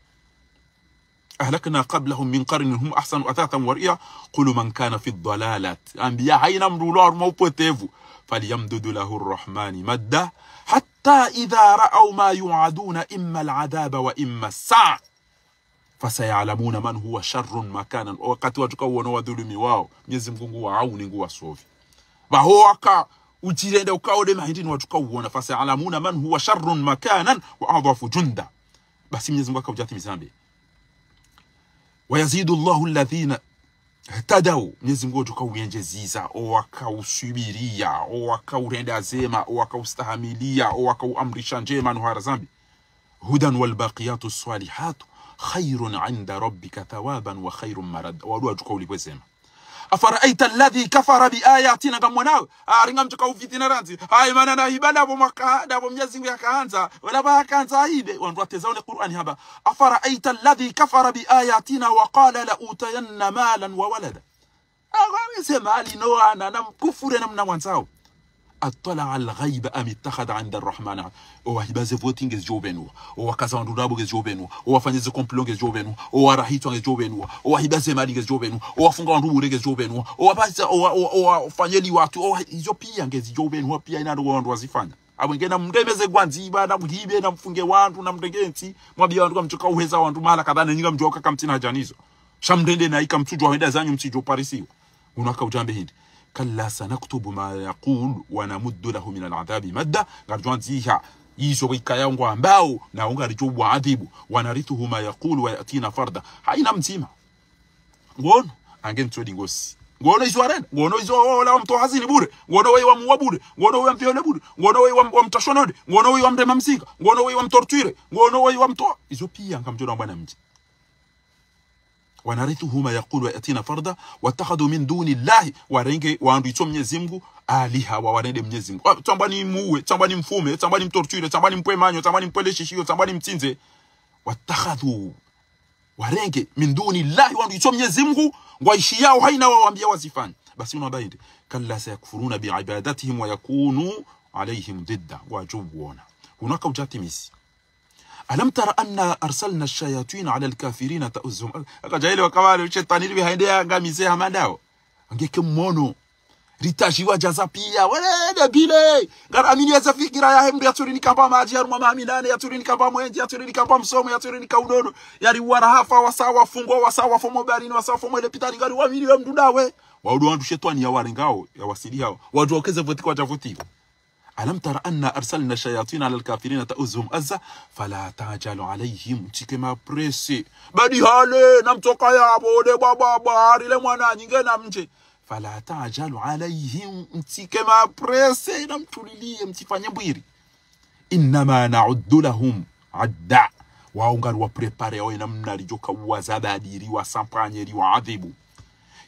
أهلكنا قبلهم من قرن هم أحسن أثاثا ورئيا قل من كان في الضلالة. Ambiya haina mndru ulo haruma upotevu. فليمدد له الرحمن مدا حتى إذا رأوا ما يوعدون إما العذاب وإما الساعة فسيعلمون من هو شر مكانا. Wakati wadjo kauona wadhulumiwao, Mnyezi Mungu nguwaawuni, nguwasovi. Baho waka udjirende ukao nde mahindri ni wadjo kauona. فسيعلمون من هو شر مكانا وأضعف جندا. Basi Mnyezi Mungu akaudja timizia be. ويزيد الله الذين اهتدوا. Mnyezi Mungu ngudjo kauyenjeziza, o wakauswibiriya, o wakaurenda zema, o wakaustahamiliya, o wakauamrisha ndjema no hara zambi. هدى والباقيات الصالحات خير عند ربك ثوابا وخير مردا. Wandru wadjo kaulipve zema. أفرأيت الذي كفر بآياتنا, ngamwonawe. Ari ngamdjo kaufitina randzi. Hayi mana nahiba ndapvo mwaka, ndapvo Mnyezi Mungu yakahandza. Wala pvahakahandza ahibe. Wandru watezao ne Qur'ani hamba. أفرأيت الذي كفر بآياتنا وقال لأوتين مالا وولدا. Akawamize mali no wana, namkufure namna mwandzao. أطلع الغيب أم اتخذ عند الرحمن عهدا. Owahiba ze voti ngezidjo ubenuwa. Owakaza wandru ndrabo ngezidjo ubenuwa. Owafanya ze complot ngezidjo ubenuwa. Owarahitswa ngezidjo ubenuwa. Owahiba ze mali ngezidjo ubenuwa. Owafunga wandru bure ngezidjo ubenuwa. Owapasa, owa, owa, owafanya liwatwi. Owa, izo piya ngezidjo ubenuwa piya ina ndo wandru wazifanya. Apvo ngena mreme ze ngwandziba, na mhibe, na mfunge wandru, na mrenge ntsi. Mwambiye wandru kamtsuka uheza wandru mahala kadha na nyinga mdjoka kamtsina hadja nizo. Sha mrende na ika mtsudjuwa hwenda zanyu mtsidjo parisiwa. Uno haka udjambe hindri. كلا سنكتب ما يقول ونمد له من العذاب مدا. Ngaridjo andziha izo wikaya ngwambao, na ngaridjo waadhibu. ونرثه ما يقول ويأتينا فردا. Hayina mdzima. Ngono, ange mtsodi ngosi. Ngono izo warenda. Ngono izo ola wamtowa hazini bure. Ngono weyi wamuwa bure. Ngono weyi wamviole bure. Ngono weyi wam-, wamtashonode. Ngono weyi wamrema mzinga. Ngono weyi wamtorture. Ngono weyi wamtowa. Izo piya ngamdjo na mbwana mdji. ونرثه ما يقول ويأتينا فردا واتخذوا من دون الله, warenge wandru itso Mnyezi Mngu, aliha, wawarende Mnyezi Mngu. Wa-, tsamba ni muwe, tsamba ni mfume, tsamba ni mtorture, tsamba ni mpwe manyo, tsamba ni mpwe leshishio, tsamba ni mtsindze. واتخذوا, warenge, من دون الله, wandru itso Mnyezi Mngu, ngwaishiyao hayina wawambiya wazifanye. Basi uno wamba hindri. كلا سيكفرون بعبادتهم ويكون عليهم ضدا. Ngwadjo uona. Uno haka udja timisi. ألم تر أنا أرسلنا الشياطين على الكافرين تؤزهم. Akadja ile wakawale, shetwani libi haende yangamize hama ndawo. Angeke mwono. Ritajiwa djaza piya. Wele debile. Ngaramini yeze fikira yahe mndru yatsuri nikamba madji, yarumwa maha minane, yatsuri nikamba mwendje, yatsuri nikamba msomo, yatsuri nika unono. Yariwara hafa, wasa wafungwa, wasa wafo mo baharini, wasa wafo mo lepitali, ngariwamini we mndru ndawe. Waudu wandru shetwani yawarengao, yawasili hao. Wadjuwa ukeze voti kwadja voti. ألم تر أنا أرسلنا الشياطين على الكافرين تؤزهم أزا فلا تعجل عليهم, mtsike mapresse. Badi hale, na mtsoka yapvo, de bwa bwa bwa, harile mwananyi ngena mdje. فلا تعجل عليهم, mtsike mapresse, na mtuliliye, mtsifanye mbwiri. إنما نعد لهم عدا. Wao ngariwa préparé, wao ina mna ridjoka uwazabadi, riwasampanye, riwaadhibu.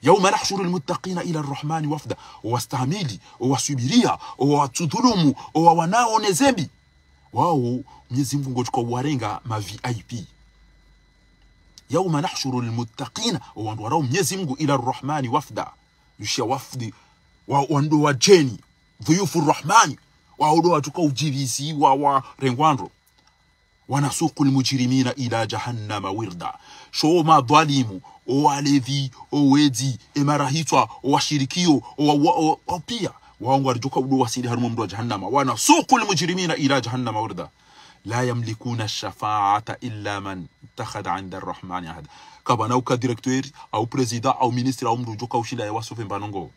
يوم نحشر المتقين إلى الرحمن وفدا. Owastahamili, owasubiriya, owatsudhulumu, owawanao ne zembi. Wao, Mnyezi Mngu ngudjoka uwarenga ma V I P. يوم نحشر المتقين, owandru warao Mnyezi Mngu, إلى الرحمن وفدا. Yushiya wafdi, wa, wandru wadjeni, ضيوف الرحمن, wao ndo wadjoka udjibisi, wa, warengwa ndro. ونسوق المجرمين إلى جهنم وردا. Sho madhwalimu, owalevi, owedzi, emarahitswa, owashirikiyo, owa, owa, owa, owa piya. Wao ngwaridjoka udo wasili harumwa mdro wa jahannama. ونسوق المجرمين إلى جهنم وردا. لا يملكون الشفاعة إلا من اتخذ عند الرحمن عهدا. Kapvana uka directeur, au président, au ministre, au mdru udjoka ushinda yawasauve mbano ngo.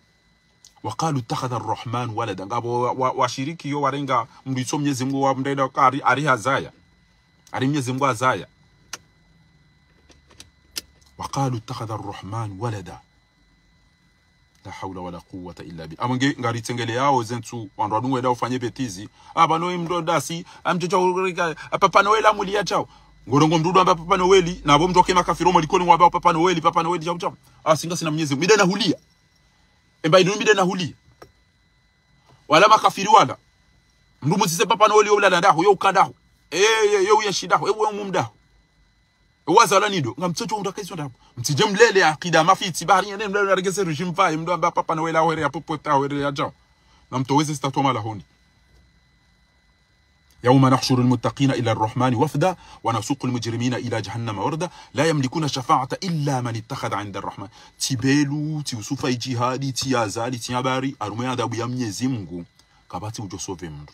وقالوا اتخذ الرحمن ولدا. Ngapvo wa, wa, washirikiyo warenga mdru itso Mnyezi Mngu wa mndrenda kari, ari hazaya. Ari Mnyezi Mngu hazaya. وقالوا اتخذ الرحمن ولدا. لا حول ولا قوة إلا بالله. Amwe nge, ngaritsengeleyao zentsu, wandru wadungu wenda ufanye bêtise. Apvano mndru ndasi, amdjodja urika, a Papa Noël amuliya djao. Ngorongo mndru ndo amba Papa Noël, na pvo mndru oke makafiri omo likoli ngwamba Papa Noël, Papa Noël djao djao. Asi ngasina Mnyezi Mngu. Mi nde nahuliya. Emba inu mi nde nahuliya. Wala makafiri wala. Mndru muzize Papa Noël yo ulala ndaho, yo uka ndaho. Eh, yo, yo uyenshi ndaho, eh, yo mumu ndaho. Eh, wazalwa ni ndo, ngamtsodjo undra kaizo ndaho. Mtsidje mlele akida mafitsi, bahari yene mlele naregeze régime pvaye, mndru amba Papa Noël ahwere ya popote, ahwere ya djao. Na mtoweze statue malahoni. يوم نحشر المتقين إلى الرحمن وفدا ونسوق المجرمين إلى جهنم وردا لا يملكون الشفاعة إلا من اتخذ عند الرحمن. Tsi Belu, tsi Yusufa Idjihadi, tsi Azali, tsi Abari, harumwa ye adhabu ya Mnyezi Mngu, kapvatsi udjo sauve mndru.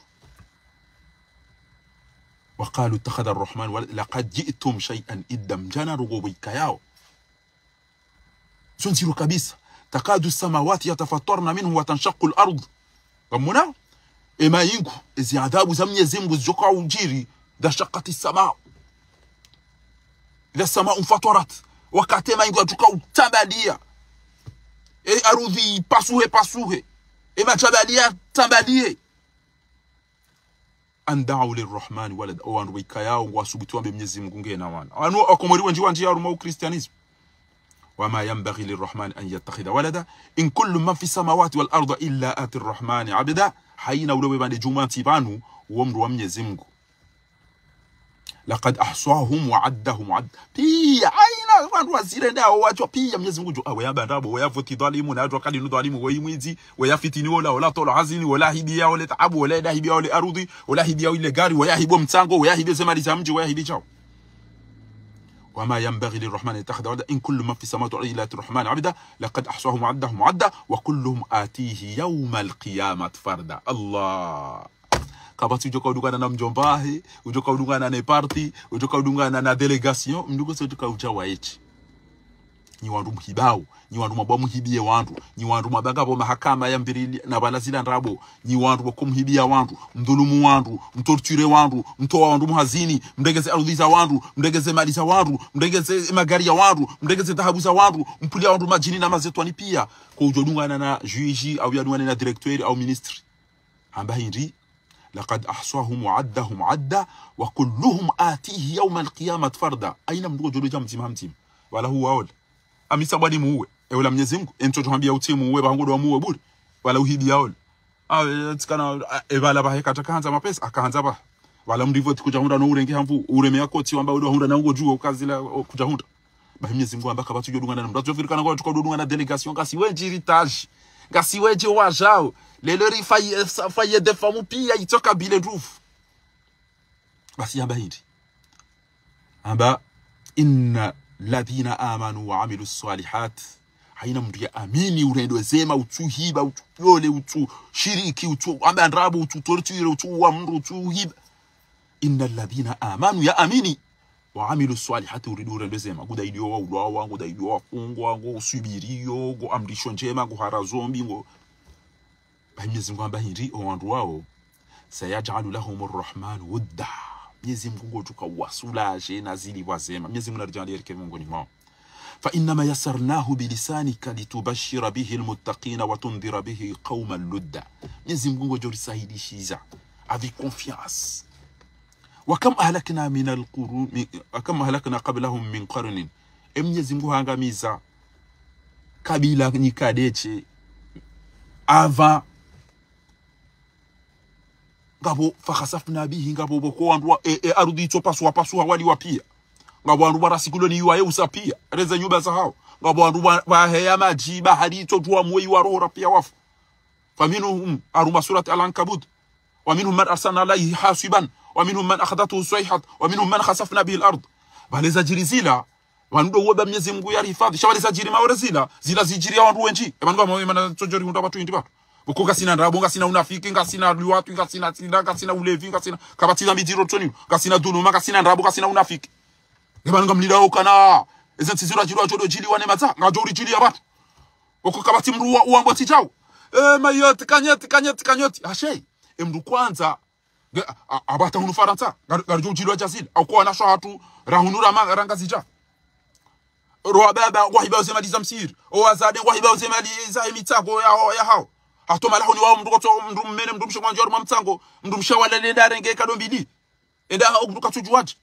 وقالوا اتخذ الرحمن ولدا لقد جئتم شيئا إدا. Mdjana ndrongo pvo ikayao. Zo ndziro kabisa. تكاد السماوات يتفطرن منه وتنشق الأرض. Ngamwona? Emaingu, ezi adhabu za Mnyezi Mngu zidjoka udjiri, انشقت السماء. إذا السماء انفطرت. Wakati emaingu yadjoka utsambaliya. E ardhwi ipasuhe, pasuhe. Emadjabali yatsambaliye. أن دعوا للرحمن ولدا. Owandru waikayao ngwasubutu wambe Mnyezi Mngu ngena wana. Wanu wakomori wendji wandjiya harumwa ukristianisme. وما ينبغي للرحمن أن يتخذ ولدا إن كل من في السماوات والأرض إلا آتي الرحمن عبدا. Haina ule wepvande djumwa ntsi pvanu, uwo mndru wa Mnyezi Mngu. لقد أحصاهم وعدهم عدا. Piya, haina wandru wazirendao wadjuwa piya Mnyezi Mungu djuwa. Ah, weya mba ndrabo, weya voti dhwalimu, na yadjuwa kali nu dhwalimu, weyi mwidzi, weya fitini wola, wola tolo hazini, wola hibiya wole taabu, wola enda hibiya wole arudhi, wola hibiya wole gari, weya hibo mtsango, weya hibe ze mali za mdji, weya hibe djao. وما ينبغي للرحمن أن يتخذ ولدا إن كل من في السماوات والأرض إلا آتي الرحمن عبدا لقد أحصاهم وعدهم عدا وكلهم آتيه يوم القيامة فردا. Allah. Kapvatsi udjo kaudungana na mdjomba hahe, udjo kaudungana ne parti, udjo kaudungana na délégation, mndru kose udjo kaudja wa eti. Nyi wandru muhibao, nyi wandru mwabwa muhibiye wandru, nyi wandru mwabanga pvo mahakama ya mvirili na pvala zila ndrabo, nyi wandru wako muhibiya wandru, mdhulumu wandru, mtorture wandru, mtowa wandru muhazini, mrengeze arudhi za wandru, mrengeze mali za wandru, mrengeze magari ya wandru, mrengeze dhahabu za wandru, mpuliya wandru madjini na mazetwani piya, ko udjo dungana na juge, au yadungane na directeur, au ministre. Hamba hindri, لقد أحصاهم وعدهم عدا وكلهم آتيه يوم القيامة فردا. Haina mndru udjo dodja mdzima mdzima. Wala huwa ola. Amisa bwani muwe. E ola Mnyezi Mungu, e ntsodjo hambiya utsi muwe, ba hongo dwa muwe bure. Wala uhibiya ola. Ah, e, tsikana, ah, e pvala pvahe katsa kahandza mapesa, akahandza pvahe. Wala mndru ivo tsi kudja hundra no urenge hamvu, uremeya kotsi wamba udwa hundra na ungo djuwa ukazila, o, kudja hundra. Bahi Mnyezi Mungu hamba kapvatsi udjo dungana na mndru. Atso fikiri kana kwa tuka udjo dungana délégation, ngasi wendji ritadji. Ngasi wendji wadjao. Lelo rifayi, fayi de famu piya itsoka bile ndufu. Basi hamba hindri. Hamba, إن الذين آمنوا وعملوا الصالحات. Haina mndru ya amini, urendo zema, utsuhiba, utsuviole, utsushiriki, utsu, hamba ndrabo, utsutorture, utsuwa mndru, utsuhiba. إن الذين آمنوا, ya amini. وعملوا الصالحات, uridi urendo zema. Nguda idiyo wa ulwawa, nguda idiyo wa fungwa, ngo usubiriyo, ngo amrisho ndjema, ngo hara zombi, ngo. Bahi Mnyezi Mungu hamba hindri, o wandru wao. سيجعل لهم الرحمن ودا. Mnyezi Mungu ngodjo kawasulaje na zilipvwa zema. Mnyezi Mungu naridjaanliye rike mongoni mwao. فإنما يسرناه بلسانك لتبشر به المتقين وتنذر به قوما لدا. Mnyezi Mungu ngodjo risahilishiza. Avec confiance. وكم أهلكنا من القرون، وكم أهلكنا قبلهم من قرن. E Mnyezi Mungu hangamiza kabila nyika ndeshe. Ava. Ngapvo فخسفنا به, ngapvo pvoko wandru wa, e, e, arudhi itso pasuha, pasuha wali wa piya. Ngapvo wandru wa rasikuloni iwa yeusa piya, reze nyumba zahao. Ngapvo wandru wa, wa heya madji, bahari itso tuwa mwe iwa rohora piya wafu. فمنهم, haruma surati Al-Ankabut. ومنهم من أرسلنا عليه حاصبا. ومنهم من أخذته الصيحة. ومنهم من خسفنا به الأرض. Pvale zadjiri zila, pvanu ndo uwe ba Mnyezi Mungu yarihifadhi. Sha pvale zadjiri maore zila, zila zidjiri ya wandru wendji. E pvanu pvamwe mana tsodjo rihundra pvatsu hindri pvatsu. Pvoko ngasina ndrabo, ngasina unafiki, ngasina liwatwi, ngasina zina, ngasina ulevi, ngasina kapvatsi dhambi dziro tsoni, ngasina dhuluma, ngasina ndrabo, ngasina unafiki. E pvanu ngamlindao ukana, eze ntsi zira djiri wadjo dodjiliwa ne madza, ngadjo uridjiliya pvatsu. Pvoko kapvatsi mndru wa, uwambo tsi djao. E, Mayotte, Cagnotte, Cagnotte, Cagnotte. Hashe, e mndru kwandza, nge, a, a, apvata hunu Farantsa, ngari, ngaridjo udjiliwa djazila. Au kwa wanasho hatru, rahunu rama, rangazidja. Rowa baba, wahiba uze mali za msihiri. O wazade, wahiba uze mali za emitsango ya, ya hao. Hatoma lahoni wao mndru kotso, mndru mmene, mndru mshe mwandjo haruma mtsango, mndru mshe wala lenda renge kado mbili. Enda hao mndru katsudjuwadji.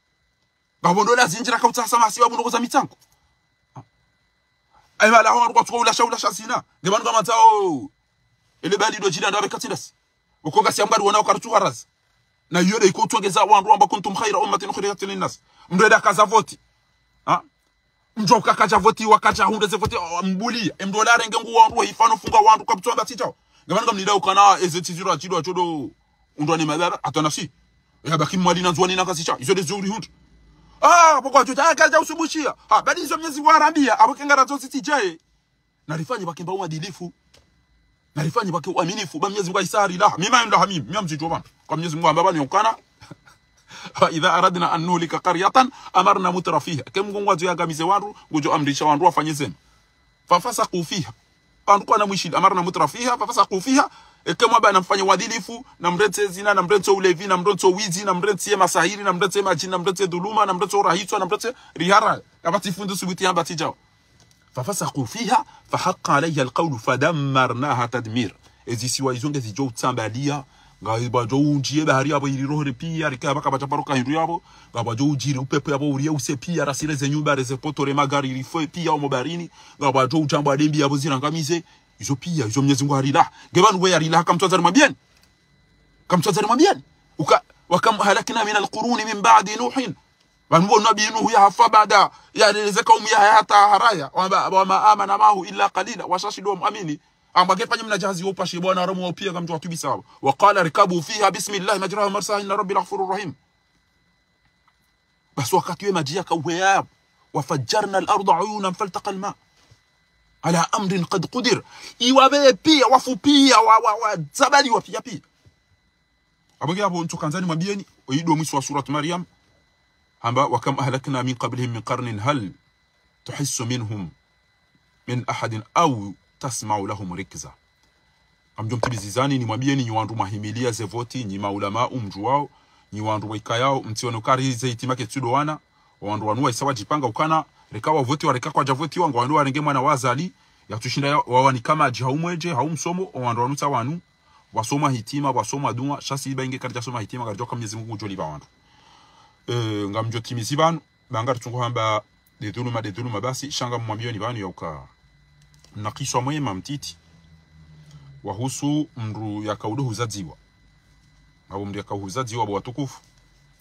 Ngapvo ndo la zindjira kautsasa masiwa mndru koza mitsango. Ayi mala hao mndru katsuka ulasha, ulasha zina. Nge pvanu ngamandzao. Ele bali ndo djila ndabe katsindasi. Uko ngasi amgari wana ukaritsu haraza. Na iyo nde iko utsongeza wandru wamba كنتم خير أمة أخرجت للناس. Mndru enda kaza voti. Ha? Mndru uka kadja voti, wa kadja hundre ze voti, wa mbuliya. E mndru ola renge ngu wandru, wa hifano funga wandru, kapvatsu amba tsi djao. Nge pvanu ngamlindao ukana, eze ntsi zira djiri wadjo do. Undrwa ne madhara, hata nasi. Ya baki Mwali na Ndzuwani na Ngazidja. Izo nde zo urihundra. Ah, pvoko wadjo, ah, kadja usubushiya. Ha, bali izo Mnyezi Mungu harambiya, apvo ke ngara zo zitsi djaye. Narifanye pvake mba uadilifu. Narifanye pvake uaminifu. Ba Mnyezi Mungu ahisa harilaha. Mimi nda hamimi. Mimi mzidjo pvanu. Kwa Mnyezi Mungu hamba pvanu yokana. وإذا أردنا أن نهلك قرية أمرنا مترفيها. Ke Mungu ngwandzo yangamize wandru, ngudjo amrisha wandru wafanye zema. ففسقوا فيها. Wandru kwana mwishili, أمرنا مترفيها، ففسقوا فيها. Eke mwamba namfanye uadilifu, namrentse zina, namrentse ulevi, namrentse wizi, namrentse masahiri, namrentse madjini, namrentse dhuluma, namrentse urahitswa, namrentse rihara. Kapvatsi fundi subuti yamba tsi djao. ففسقوا فيها فحق عليها القول فدمرناها تدميرا. Ezisiwa izo ngezidjo utsambaliya, ngapvwadjo undjiye bahari yapvo irirohere piya, rike apva kapvatsa paro ka hindru yapvo, ngapvwadjo undjiri upepvo yapvo uriye use piya, rasire ze nyumba, reze poto, re magari, rife piya omo baharini, ngapvwadjo udjambwa dembi yapvo zirangamize, izo piya, izo Mnyezi Mungu harilaha. Nge pvanu we yarilaha kamtswadza rimwambiyeni. Kamtswadza rimwambiyeni. Uka, وكم أهلكنا من القرون من بعد نوح. Pvanu pvo Nabi Nuhu yahafa baada, ya leze kaumu yahahe hata haraya, wamba, وما آمن معه إلا قليل, washashi ndo wamuamini. Amba kefanya mna jahazi wo upashe, bwana haramu wao pia ngamdjo watubisa wao. وقال اركبوا فيها بسم الله مجراها ومرساها إن ربي لغفور رحيم. Basi wakati we madji yakauheya, وفجرنا الأرض عيونا فالتقى الماء على أمر قد قدر. Iwabe pia, wafu pia, wa, wa, wa, zabali wa pia pia. Abonge abo ntsokandzani mwambieni, oyi ndo mwiso wa surat Maryam. Hamba, وكم أهلكنا من قبلهم من قرن هل تحس منهم من أحد أو تسمع لهم ركزا. Ngamdjo mtibizizani nimwambieni nyi wandru mwahimilia ze voti, nyi maulama umdjuwao, nyi wandru waikayao, mtsione ukari ze hitima ketsudo wana, wandru wanu waisa wadjipanga ukana, reka wavoti wa reka kwadjavoti wa, ngwandru warenge mwana wa Azali, yatsushinda ya, wawanika madji hau mwedje, hau msomo, wandru wanu tsa wanu, wasoma hitima, wasoma dua, sha si iba inge karidjasoma hitima, karidjoka Mwenyezi Mungu ngudjolipva wandru. Eh, ngamdjo timizi pvanu, ba ngaritsungo hamba de dhuluma, de dhuluma basi, sha ngamwambioni pvanu yauka. Mna kiswa mwema mtiti. Wahusu mndru yakaudo huza dziwa. Abo mndru yakauhuza dziwa bo watukufu.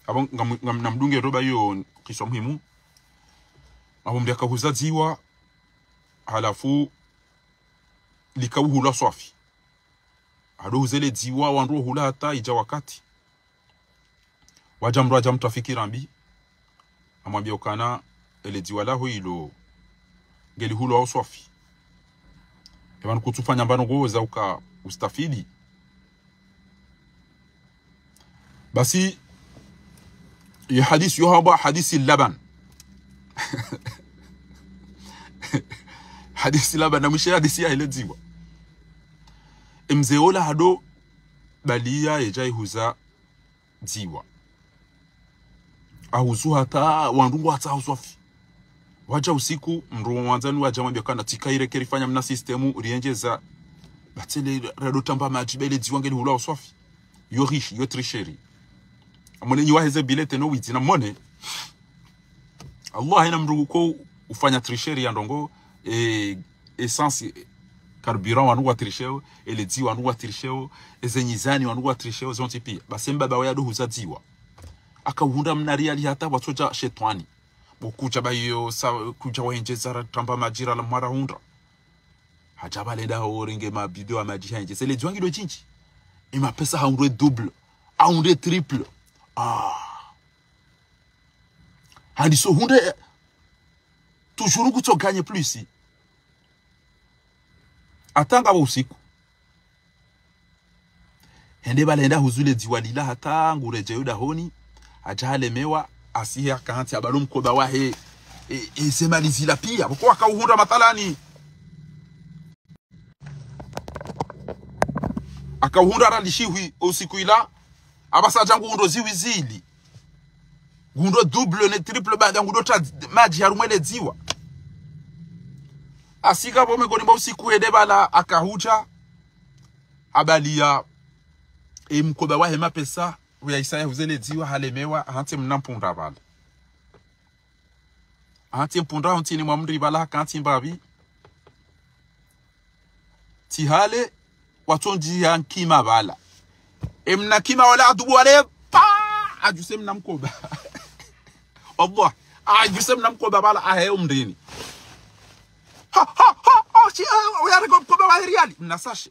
Abo ngam-, ngam-, namdunge roba iyo kiswa muhimu. Abo mndru yakauhuza dziwa, halafu likauhulwa swafi. Hado huza ele dziwa, wandru wahula hata idja wakati. Wadja mndru, wadja mndru afikira mbi. Amwambia ukana, ele dziwa laho ilo ngelihulwao swafi. Epvanu kutsufanya mbano ngoza uka ustafidi. Basi, ye hadisi yo hamba hadisi laban. Hadisi laban, na mwishe hadisi ya ele dziwa. Emze ola hado baliya yedja ihuza dziwa. Ahuzu hata wandru ngwatsaho swafi. Wadja usiku, mndru wa mwandzani wadja mwambia kana tsika ire kerifanya mna sistemu, riendjeza. Batsele rado tamba madji bele dziwa ngelihulwao swafi. Yo rishi, yo tricherie. Amone nyi waheze bilete no widzi na mone. Allah haina mndru ko ufanya tricherie ya ndrongo, eh, essence, eh, carburant wanu wa tricheo, ele dziwa wanu wa tricheo, eze nyizani wanu wa tricheo, zontsi pia. Basi mbaba waya ado huza dziwa. Akauhundra mna riali hata watsodja shetwani. Bo kudja ba iyo sa, kudja waendjeza ratamba madji rala mwara hundra. Hadja balenda horenge mabido ya madji haendjeza. Ele dziwa ngilo djindji. Emapesa hahundre double. Hahundre triple. Ah. Handiso hundre, toujours kutso gagner plus. Hata ngapvo usiku. Hende balenda huzu ele dziwa lila hata nguredjeyo dahoni, hadja halemewa, asihe akahantsi habalo mkoba wahe, e, e, ze mali zila pia, pvoko akauhundra mathalani. Akauhundra ralishihwi usiku ila, apvasa hadja nguhundro zihwi zili. Nguhundro double ne triple baada nguhundro ta madji harumwa ele dziwa. Asika pvo mengoni mwa usiku hende pvala akahudja, habaliya, e, mkoba wahe mapesa, uya isa ya huza ele dziwa halemewa, hantsi mna mpundra pvala. Hantsi mpundra, hantsi ni mwa mri pvala, hakantsi mbapvi. Tsi hale, watsondji ya nkima pvala. Emna nkima wala adubu wale, pa! Adjuse mna mkoba. Allah, adjuse mna mkoba pvala, ahe umrini. Ha, ha, ha, ha, shi, eh, uyarego mkoba wa riali, mna sashe.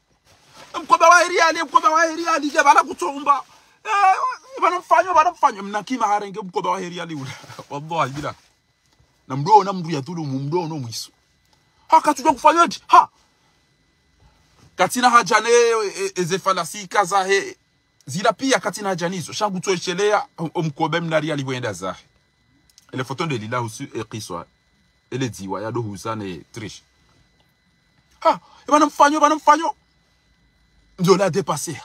Mkoba wa riali, mkoba wa riali, je, pvala kutsomba. Eh, pvanu mfanyo, pvanu mfanyo, mna nkima harenge mkoba wa riali ula. Wallahi bila. Na mdo, na mndru ya dhulumu, mdo no mwiso. Ha, katsudja kufanya ndji, ha. Katsina hadja ne, e, e, eze falasika zahe. Zila pia katsina hadja nizo. Sha ngutso eshelea, o, o mkoba mna riali wenda zahe. Ele foto nde lila husu, e, kiswa. Ele dziwa, yado huza ne triche. Ha, e pvanu mfanyo, pvanu mfanyo. Ndio la dépasser.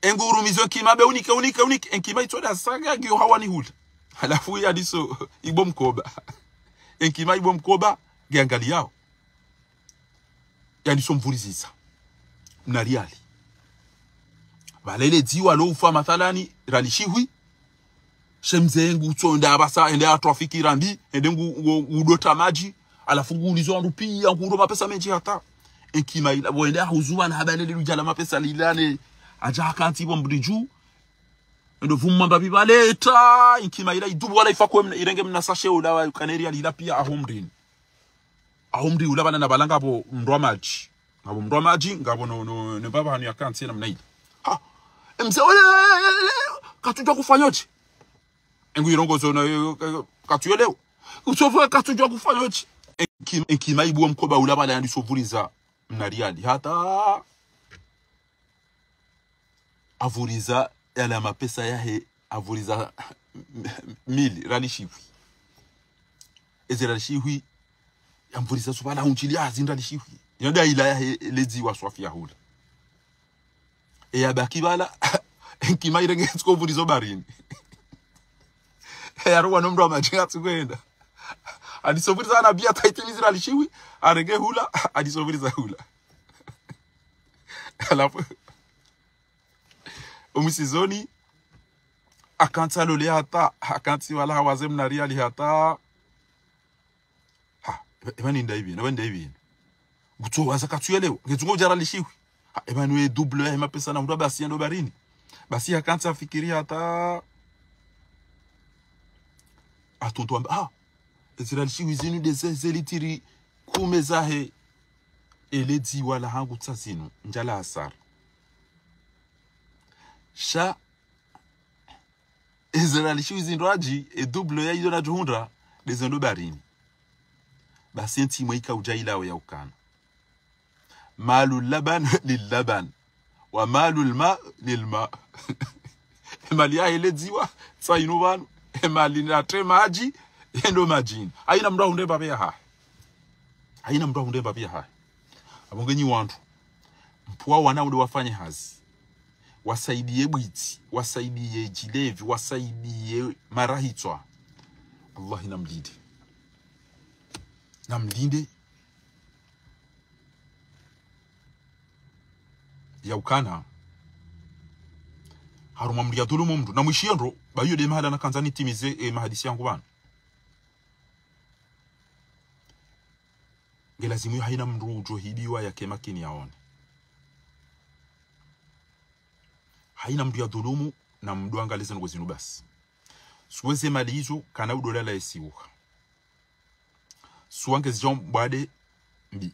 Engurumizo nkima be unike, unike, unike. Enkima itsoda saga ngiyo hawani hula. Halafu yadiso ibo mkoba. Enkima ibo mkoba, ngiangaliyao. Yadiso mvuliziza. Mna riali. Pvala ele dziwa lo ufa mathalani, ralishihwi. She mze ngutsonda apvasa, hende hatwa fikira mbi, hende ngu, ngu, ngudota madji, halafu nguulizo wandru pia, nguhundro mapesa mendji hata. Enkima ila, pvo hende hahuzu pvanu habale le ludja la mapesa lila ne, hadja hakantsi pvo mbridju. Ndo vumamba pvi pvale ta, inkima ila idubu wala ifa kwe mna, irenge mna sachet ula wa kaneri alila pia aho mdrini. Aho mdri ula pvala na pvala ngapvo mndru wa madji. Ngapvo mndru wa madji, ngapvo no, no, no mbaba hanu ya kantsi namna ile. Ha, e mze ole, katsudjuwa ufanya dje. Engu irongozo na, eh, eh, katsuyelewa. Usofu katsudjuwa ufanya dje. Enki-, enkima ibuwa mkoba ula pvala yandiso pvuliza mna riali. Hata apvuliza yala mapesa yahe, apvuliza mili, riali shihwi. Eze riali shihwi, yampvuliza suba la hundjili, ah, zi riali shihwi. Yanda ila yahe, le dziwa swafi ya hula. E yabaki pvala, enkima irenge tsiko pvulizo baharini. E yarowa no mndru wa madji ngatsukwenda. Andiso pvuliza na pia taitimizi riali shihwi, arenge hula, andiso pvuliza hula. Halafu, omusizoni, akantsi alole hata, akantsi pvala hawaze mna riali hata. Ha, eba, eba ninda ibi, eba ninda ibi. Ngutso waza katsuyelewa, ngetsungo udja riali shihwi. Ha, eba niwe double yahe mapesa nahundra basi yendo baharini. Basi akantsi afikiri hata. Atuntu amba, ha, ezi riali shihwi zinu ndeze, ze litiri kume zahe. Ele dziwa lahangu tsa zinu, ndjala hasara. Sha, eze riali shihwi zindru adji, e double ya izo nadjohundra, ndeze ndo baharini. Basi entsi imwe ika udja ilawo ya ukana. Malu laban lilaban. Wa malu lma lilma. Emali yahe le dziwa, tsa inu pvanu. Emali natre madji, yendo madjini. Haina mndru ahundre mbapvi yahahe. Haina mndru ahundre mbapvi yahahe. Apvo ngenyi wandru. Mpvuwa wana ule wafanye hazi. Wasaidiye bwitsi, wasaidiye djilevi, wasaidiye marahitswa. Allahi namlinde. Namlinde. Ya ukana. Harumwa mndru yadhulumu mndru. Namwishiye ndro, ba iyo nde mahala nakandza nitimize, eh, mahadisi yangu pvanu. Ngelazimu yo haina mndru udjo hibiwa yake makini yaone. Haina mndru yadhulumu na mndru angalize ndrongo zinu basi. Suwa ze mali izo kana udola la esiuha. Suwa ngezidjao mbwade mbi.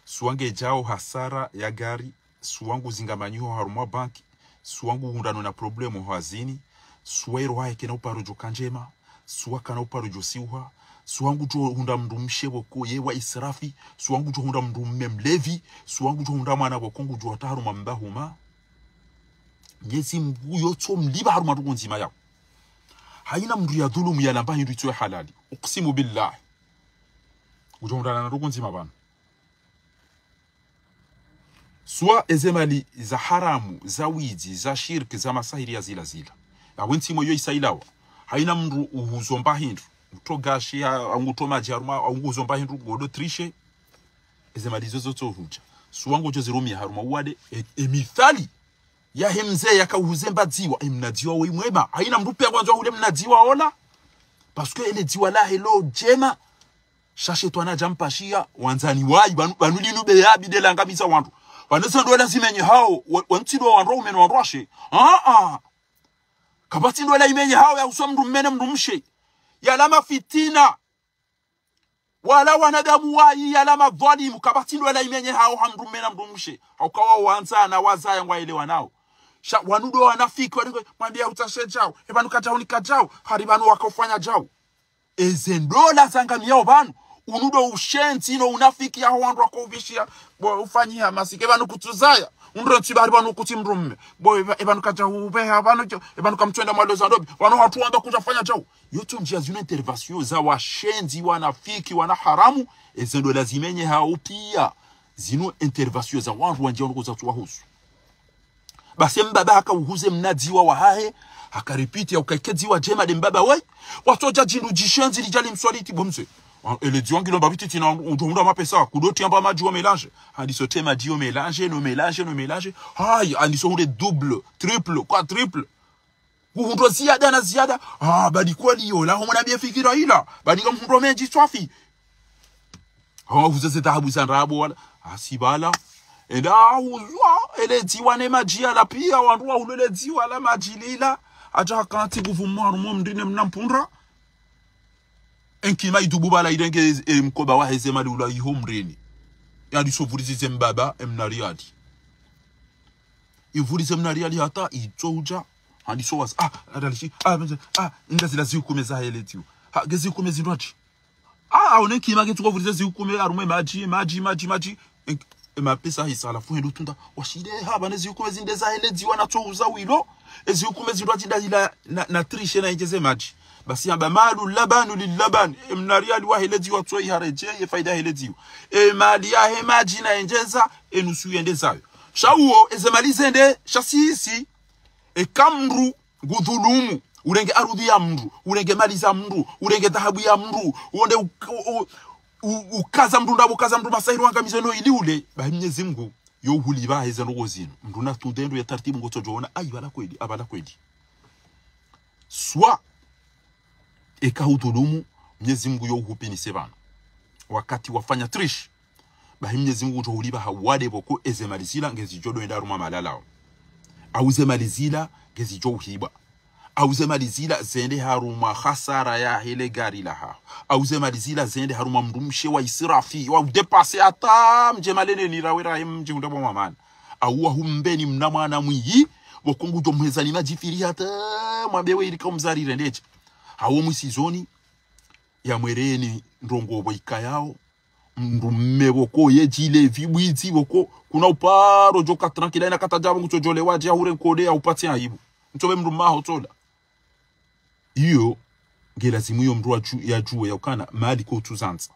Suwa ngedjao hasara ya gari. Suwa nguzingamanyiho harumwa banki. Suwa nguhundrano na problème ho hazini. Suwa iroho yahe kena uparo djo ka ndjema. Suwa kana uparo djo siuha. Suwa ngudjo hundra mndru mshe pvoko ye wa israfi. Suwa ngudjo hundra mndru mme mlevi. Suwa ngudjo hundra mwana pvoko ngudjo wata harumwa mbahuma. Mnyezi Mngu yotso mlipva harumwa ndrongo ndzima yawo. Haina mndru yadhulumu yalamba hindru itso ya halali. Uksimu billahi. Udjo hundrana na ndrongo ndzima pvanu. Suwa eze mali za haramu, za widzi, za shirki, za masahiri ya zila zila. Yawe ntsi imwe yo isa ilawa. Haina mndru uhuzo mba hindru. Nguto gashi, ha, nguto madji harumwa, nguhuzo mba hindru, ngodo trishe. Eze mali izo zotso hudja. Suwa ngodjo zirumiya harumwa uwade, e, e mithali. Yahe mze yaka uhuze mba dziwa, e mna dziwa woyi mwema. Haina mndru piya ngwandzo ahule mna dziwa ola. Parce que ele dziwa lahe lo djema. Sha shetwani adja mpashiya, wandzani wayi, pvanu, pvanu linu be yabi nde langamiza wandru. Pvanu ze ndola zimenye hawo, wa, wantsi ndo wandru waume no wandru washe. Ah, ah. Kapvatsi ndola imenye hawo ya uswa mndru mme ne mndru mshe. Yala mafitina. Wala wanadamu wayi yala madhwalimu, kapvatsi ndola imenye hawo ha mndru mme na mndru mshe. Hauka wawo wandzana, wazaya ngwaelewanao. Sha wanu ndo wanafiki, wanu ngo, mwambiya utsashe djau. E pvanu kadjau ni kadjau. Hari pvanu waka ufanya djau. Eze ndola zangamiyao pvanu. Unu ndo ushenzi no unafiki yaho wandru wako uvishiya. Bo ufanyiha masike, e pvanu kutsuzaya. Undro ntsi bari pvanu kutsi mndru mme. Bo e pva-, e pvanu kadjau ubeha, pvanu djo, e pvanu kamtswenda mwalo za ndobi. Pvanu hatru wamba kudja fanya djau. Yotso ndjiya zinu intervention za washenzi, wanafiki, wana haramu, eze ndola zimenye hawo piya. Zinu intervention za wandru wandjiya wanu kuzatsu wahusu. Basi mbaba haka uhuze mna dziwa wahahe, haka ripiti ya ukaike dziwa djema nde mbaba we, watsodja djindru djishenzi lidja limswaliti bo mze. Ah, ele dziwa ngilo mba pvititi na udjo hundra mapesa, kudoti amba madji wo mélange. Handiso te madji wo mélange, no mélange, no mélange. Hayi, handiso hundre double, triple, quadruple. Nguhundro ziyada na ziyada. Ah, badi kweli yo, la homona biye fikira ila. Badi ngamhundro mendji swafi. Hawa huze ze dhahabu za ndrabo wala. Asi pvala. Enda huzwa, ele dziwa ne madji yala piya, wandru wahule le dziwa la madji lila, hadja hakantsi nguvu mwarumo mndrini mna mpundra. Enkima idubu bala irenge e mkoba wahe ze mali ula iho mndrini. Yandiso vurizi ze mbaba, e mna riyali. Ivurize mna riyali hata, itso udja, handiso waza, ah, adalishi, ah, mze, ah, inga zila zikume zahe le dziwa. Ha, nge zikume zindrwadji. Ah, aone nkima ketsuko vurize zikume, harumwa e madji, madji, madji, madji. E, e mapesa hisa, halafu hendo tunda, washile, ha, bane zikume zinde zahe le dziwa natso uza wilo. E zikume zindrwadji dalila, na, na trishe na indjeze madji. Basi hamba, malu labanu lil laban. E mna riyali wahe le dziwa tso iharedje, ye faida yahe le dziwa. E mali yahe madji na indjeza, e nusu yende zayo. Sha uwo, eze mali zende, sha sisi, eka mndru ngudhulumu, urenge arudhi ya mndru, urenge mali za mndru, urenge dhahabu ya mndru, uonde u-, u-, u-, u-, ukaza mndru ndrabo, ukaza mndru masahiri wangamize no ili ule, bahi Mnyezi Mngu yo uhulipva heze ndrongoo zinu. Mndru natunde ndro ya taratibu ngotsodjo ona, ayi, pvala kweli, apvala kweli. Swa, eka hudhulumu, Mnyezi Mngu yo uhupinise pvanu. Wakati wafanya trish, bahi Mnyezi Mngu ngudjo hulipva ha wade pvoko eze mali zila ngezidjo ndo enda harumwa malalao. Au ze mali zila ngezidjo uhibwa. Au ze mali zila zende harumwa hasara yahe le gari lahaho. Au ze mali zila zende harumwa mndru mshe wa israfi, wa udepase hata mdje malene ni rawe rahe mdji hundra pvwa mwamana. Au wahumbeni mna mwana mwiyi, pvoko ngudjo mheza ni madjifiri hata mwambe we ilika umzari rendedje. Hawo mwisizoni, ya mwereni ndrongoo pvo ikayao, mndru mme pvoko ye djile vibwidzi pvoko, kuna uparo djo ka tranquille, ina katadja pvo ngutsodjo lewa dje ahure nkode ya upatse aibu. Ntsobe mndru mmaho tsola. Iyo, nge lazimu iyo mndru adju-, yadjuwe ya ukana, mali ko utsuzandza.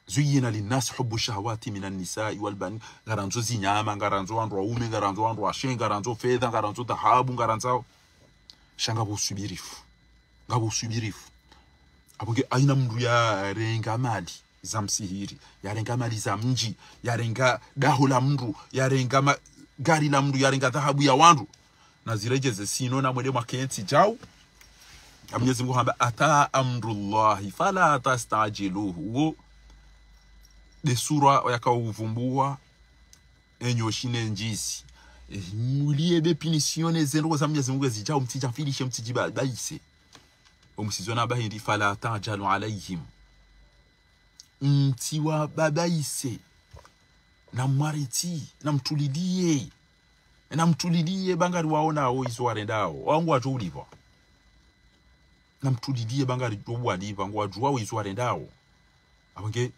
زين للناس حب الشهوات من النساء والبنين. Ngarandzo zinyama, ngarandzo wandru waume, ngarandzo wandru washe, ngarandzo fedha, ngarandzo dhahabu, ngarandzo. Sha ngapvo usubirifu. Ngapvo usubirifu. Apvo nge haina mndru yarenga mali za msihiri, yarenga mali za mdji, yarenga daho la mndru, yarenga ma-, gari la mndru, yarenga dhahabu ya wandru. Naziredjeze sino namwende mwakentsi djau. A Mnyezi Mngu hamba, أتى أمر الله فلا تستعجلوه. Uwo, nde sura yaka uvumbuwa, enyoshi ne ndjizi. Eh, muliye be punition ne ze ndrongoo za Mnyezi Mngu ezidjao, mtsidja mfilishe, mtsidjibabaise. Omwisizoni amba hindri, فلا تعجلوا عليهم. Mtsiwababaise. Namwareti, namtuliliye. Namtuliliye, ba ngariwaonao izo warendao. Wao ngwadjo ulipvwa. Namtuliliye, ba ngaridjo walipva, ngwadjuwao izo warendao. Apvo nge,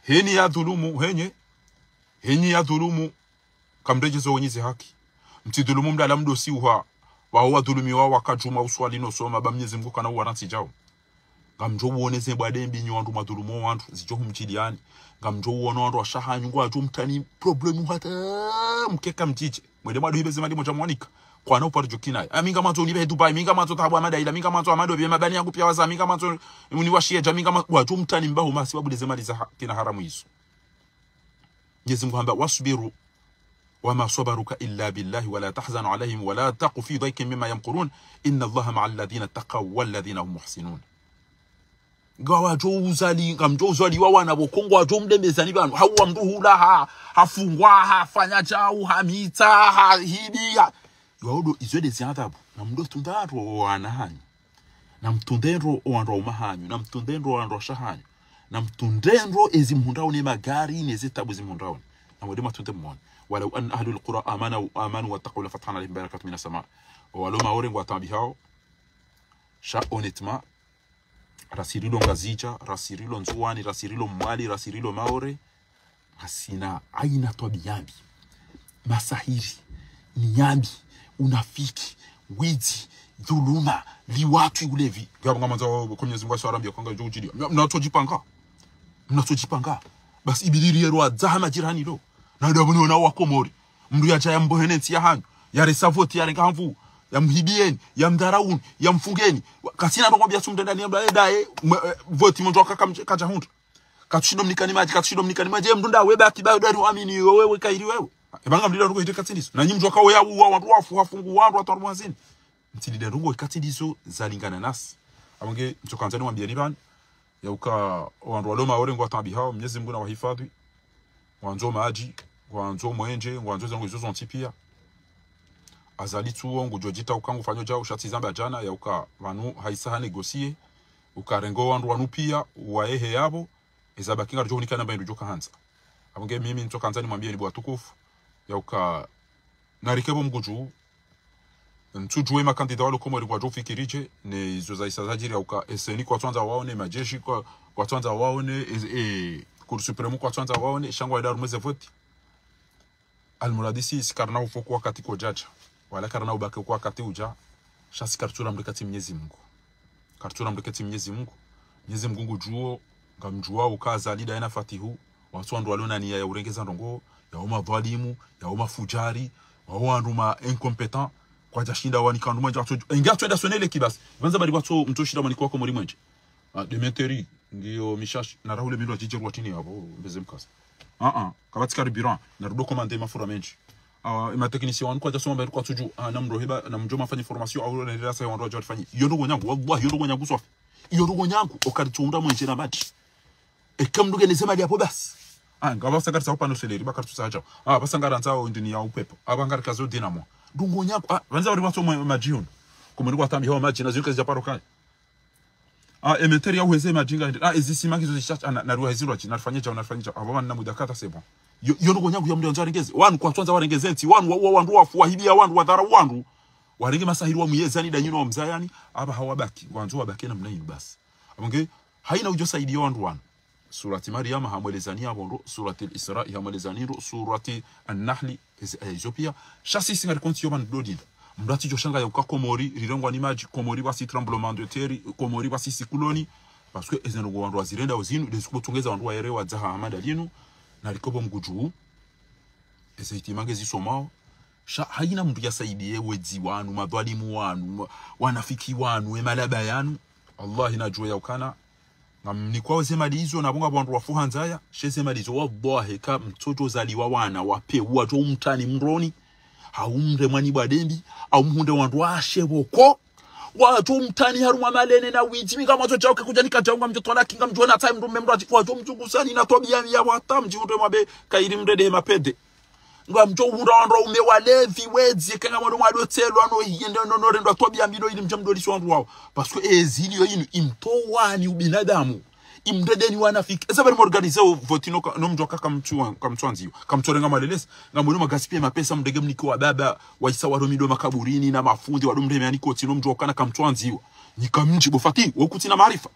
heni yadhulumu, henye. Henyi yadhulumu, kamredjezo wenyi ze haki. Mtsidhulumu mdala mdo siuha, wawo wadhulumiwa wakadjuma uswali no soma, ba Mnyezi Mngu kana uwarantsi djao. Ngamdjo uone ze mbwade mbi nyi wandru mwadhulumu wandru, zidjo humdjiliani. Ngamdjo uone wandru washe hanyu ngwadjo mtrani problemu hata mkeka mdjidje. Mwende mwaduhibe ze mali modja mwanika. Kwana uparo djo kinayi. A mi ngamwandzo unibe he Dubai, mi ngamwandzo dhahabu ya madaila, mi ngamwandzo amado bie mabani yangu piya waza, mi ngamwandzo uniwashiye dja, mi ngamwa-, wadjo mtrani mbaho masi wabude ze mali za ha-, kina haramu izo. Mnyezi Mngu hamba, واصبر وما صبرك إلا بالله ولا تحزن عليهم ولا تك في ضيق مما يمكرون إن الله مع الذين اتقوا والذين هم محسنون. Ngwadjo uzali, ngamdjo uzaliwa wana pvoko ngwadjo mdembezani pvanu. Hauwa mndru hula ha, hafungwa, hafanya djau, hamitsa, ha hidi, ha. Iwawo ndo izo nde zi adhabu. Namdo tunde ndro o wana hanyu. Namtunde ndro o wandru waume hanyu. Namtunde ndro o wandru washe hanyu. Namtunde ndro ezi mhundrao ne magari ne zitabu zi mhundrao. Namwende mwatunde mwone. ولو أن أهل القرى آمنوا، آمنوا واتقوا لفتحنا عليهم بركات من السماء. Owalo Maore ngwataabihao. Sha honnêtement, rasi rilo Ngazidja, rasi rilo Ndzuwani, rasi rilo Mwali, rasi rilo Maore, ngasina haina twabiya mbi. Masahiri, niya mbi, unafiki, widzi, dhuluma, liwatwi, ulevi. Ngapvo ngamwandzo ko Mnyezi Mngu aswarambia kwanga djo udjiliya. Mna-, mnatsodjipanga. Mnatsodjipanga. Basi ibidi riyero adzaha majirani lo. Na ndo pvuni wona wa Komori. Mndru yadja yambohene ntsi ya hanyu. Yaresa voti, yarenga ha nvu. Yamhibieni, yamdharauni, yamfungeni. Wa-, kasina ndrongoo mbi ya sumtrenda ni yamba, eh, daye, mwe-, eh, voti mndru wakaka mdje-, kadja hundra. Katsushindo mnikani madji, katsushindo mnikani madji. Eh, mndru ndawe baki, ba, dari uamini, wewe, wewe, kairi wewe. E ba ngamlila ndrongoo hindri katsindiso. Na nyi mndru wakawo ya uwa, wandru wafu, hafungu, wandru watwaru mwazini. Mtsilile ndrongoo katsindiso, zalingana nasi. Apvo nge, mtsokandza niwambieni pvanu. Ya uka, wandru walo Maore ngwataabihao, Mnyezi Mngu nawahifadhwi. ngwandzo madji, ngwandzo mwenje, ngwandzo zendrongoo izo zontsi pia. Azali tsuwo ngudjo djita uka ngufanyo djau, sha tsi zamba djana, ya uka pvanu haisa ha négocier, uka renge wandru wanu pia, waehe yapvo, eza baki ngaridjo hunika namba indru djo kahandza. Apvo nge mimi ntso kandza nimwambie ni bo watukufu, ya uka narike pvo mgudju, ntsudjuwe makandida walo Komori ngwadjo fikiri dje, ne izo zaisa zadjiri ya uka, e CENI kwatswandza waone, majeshi kwa, kwatswandza waone, e, e, Cour suprême kwatswandza waone, sha ngwaenda harumwa eze voti. Almuradi si, si karina ufo kwa wakati kodjadja. Wala karina ubaki kwa wakati udja. Sha si karitsula mrikati Mnyezi Mungu. Karitsula mrikati Mnyezi Mungu. Mnyezi Mungu ngudjuo, ngamdjuao uka Azali daye na Fatihu, watsu wandru walio na niya ya urengeza ndrongoo, yao madhwalimu, yao mafujari, wao wandru ma incompétent, kwadjashinda wanika ndru mwenje, watsu, enge atsu enda sonele ki basi. Pvandza bali watsu mtsu shinda wanika Wakomori mwenje. Ah, Demeteri, ngiyo mishashi, na rahule mindru adjidje rwatini yapvo, mbeze mkaza. Ah, ah, kapvatsi carburant, na rudo commandé mafura mendji. Ah, ema technicien wanu kwadjasoma mba ruko atsudju, ah, na mdro heba, na mdjo mafanye formation, au na rasa wandru wadjo wafanye. Iyo ndrongoo nyangu, wallahi, iyo ndrongoo nyangu swafi. Iyo ndrongoo nyangu, okaritso unda mwenje na madji. Eka mdru ngeneze mali yapvo basi. Ah, ngapvasa karitsa upano seleri, ba karitsu sadja. Ah, pvasa ngarandzao indini ya upepo. Apva ngarikazo dinamo. Ndrongoo nyangu, ah, pvandza bali watsu mwe madji yunu. Kumwe ruko atambi hao madji, na zinu kazidja paro kaya. Ah, e moteri ya uheze madji nga ende. Ah, ezi sima ngizo zishashi, ah, na, na ruwa hezi rwaji, na rifanye djao, na rifanye djao. Apvo mana muda kadha c'est bon. Iyo, iyo ndrongoo nyangu ya mdru yandzo arengeze. Wanu kwatswandza warengeze ntsi, wanu wa, wa, wandru wafu, wahibiya wandru, wadharau wandru. Warenge masahiri wa muyezani, danyino wa mzayani, apva hawabaki. Wandzo wabaki namna inu basi. Apvo nge, haina udjo saidiya wandru wanu. Surati Maryam hamwelezani yapvo ndro, Surati Isra hamwelezani ndro, Surati An-Nahli, ezi aya izo pia. Sha sisi ngarikontsi yo pvanu dodinda. Mdru atsidjo shanga ya uka Komori rirengwa ni madji, Komori pvwasi tremblement de terre, Komori pvwasi cyclone. Parce que eze ndrongoo wandru wazirenda uzinu, ndezi kutsongeza wandru waere wadzaha hamada linu, narike pvo mgudju. Eze hitima ngezisomao. Sha haina mdru yasaidiye wedzi wanu, madhwalimu wanu, ma-, wanafiki wanu, e malaba yanu. Wallahi nadjuwa ya ukana ngamnikwa ze mali izo, na pvo ngapvo wandru wafu ha ndzaya, she ze mali izo, wallahi, ka mtsodjo zaliwa wana, wape, wadjo umtani mroni, hau mremwani bwadembi, hau mhundre wandru washe pvoko, wadjo umtani harumwa malene na widzi, mi ngamwadzo djauke kudja nika djau ngamdjo twalaki, ngamdjo na tsayi mdru mme mdru adji, wadjo mdjungusani na twabiya ya wata mdji undre mwabe, kairi mrede mapede. Ngamdjo uhundra wandru waume walevi, wedzi, eka ngamwendo mwadotselwa, no hiye, no, no, no, rendwa twabiya mbi ndo ili mdja mdolisi wandru wao. Parce que ezili yo inu, imtowani ubinadamu. Imredeni wanafiki. Eza bari morganize o voti no ka-, no mdjo ka kamtsu-, kamtsuandziwa. Kamtsorenga malelesi. Ngamwendo magaspiller mapesa mdege mnike wababa, waisa waromido makaburini, na mafundi, wado mreme ani koti, no mdjo kana kamtsuandziwa. Nika mdji, bo Fati, wo kutsina maarifa.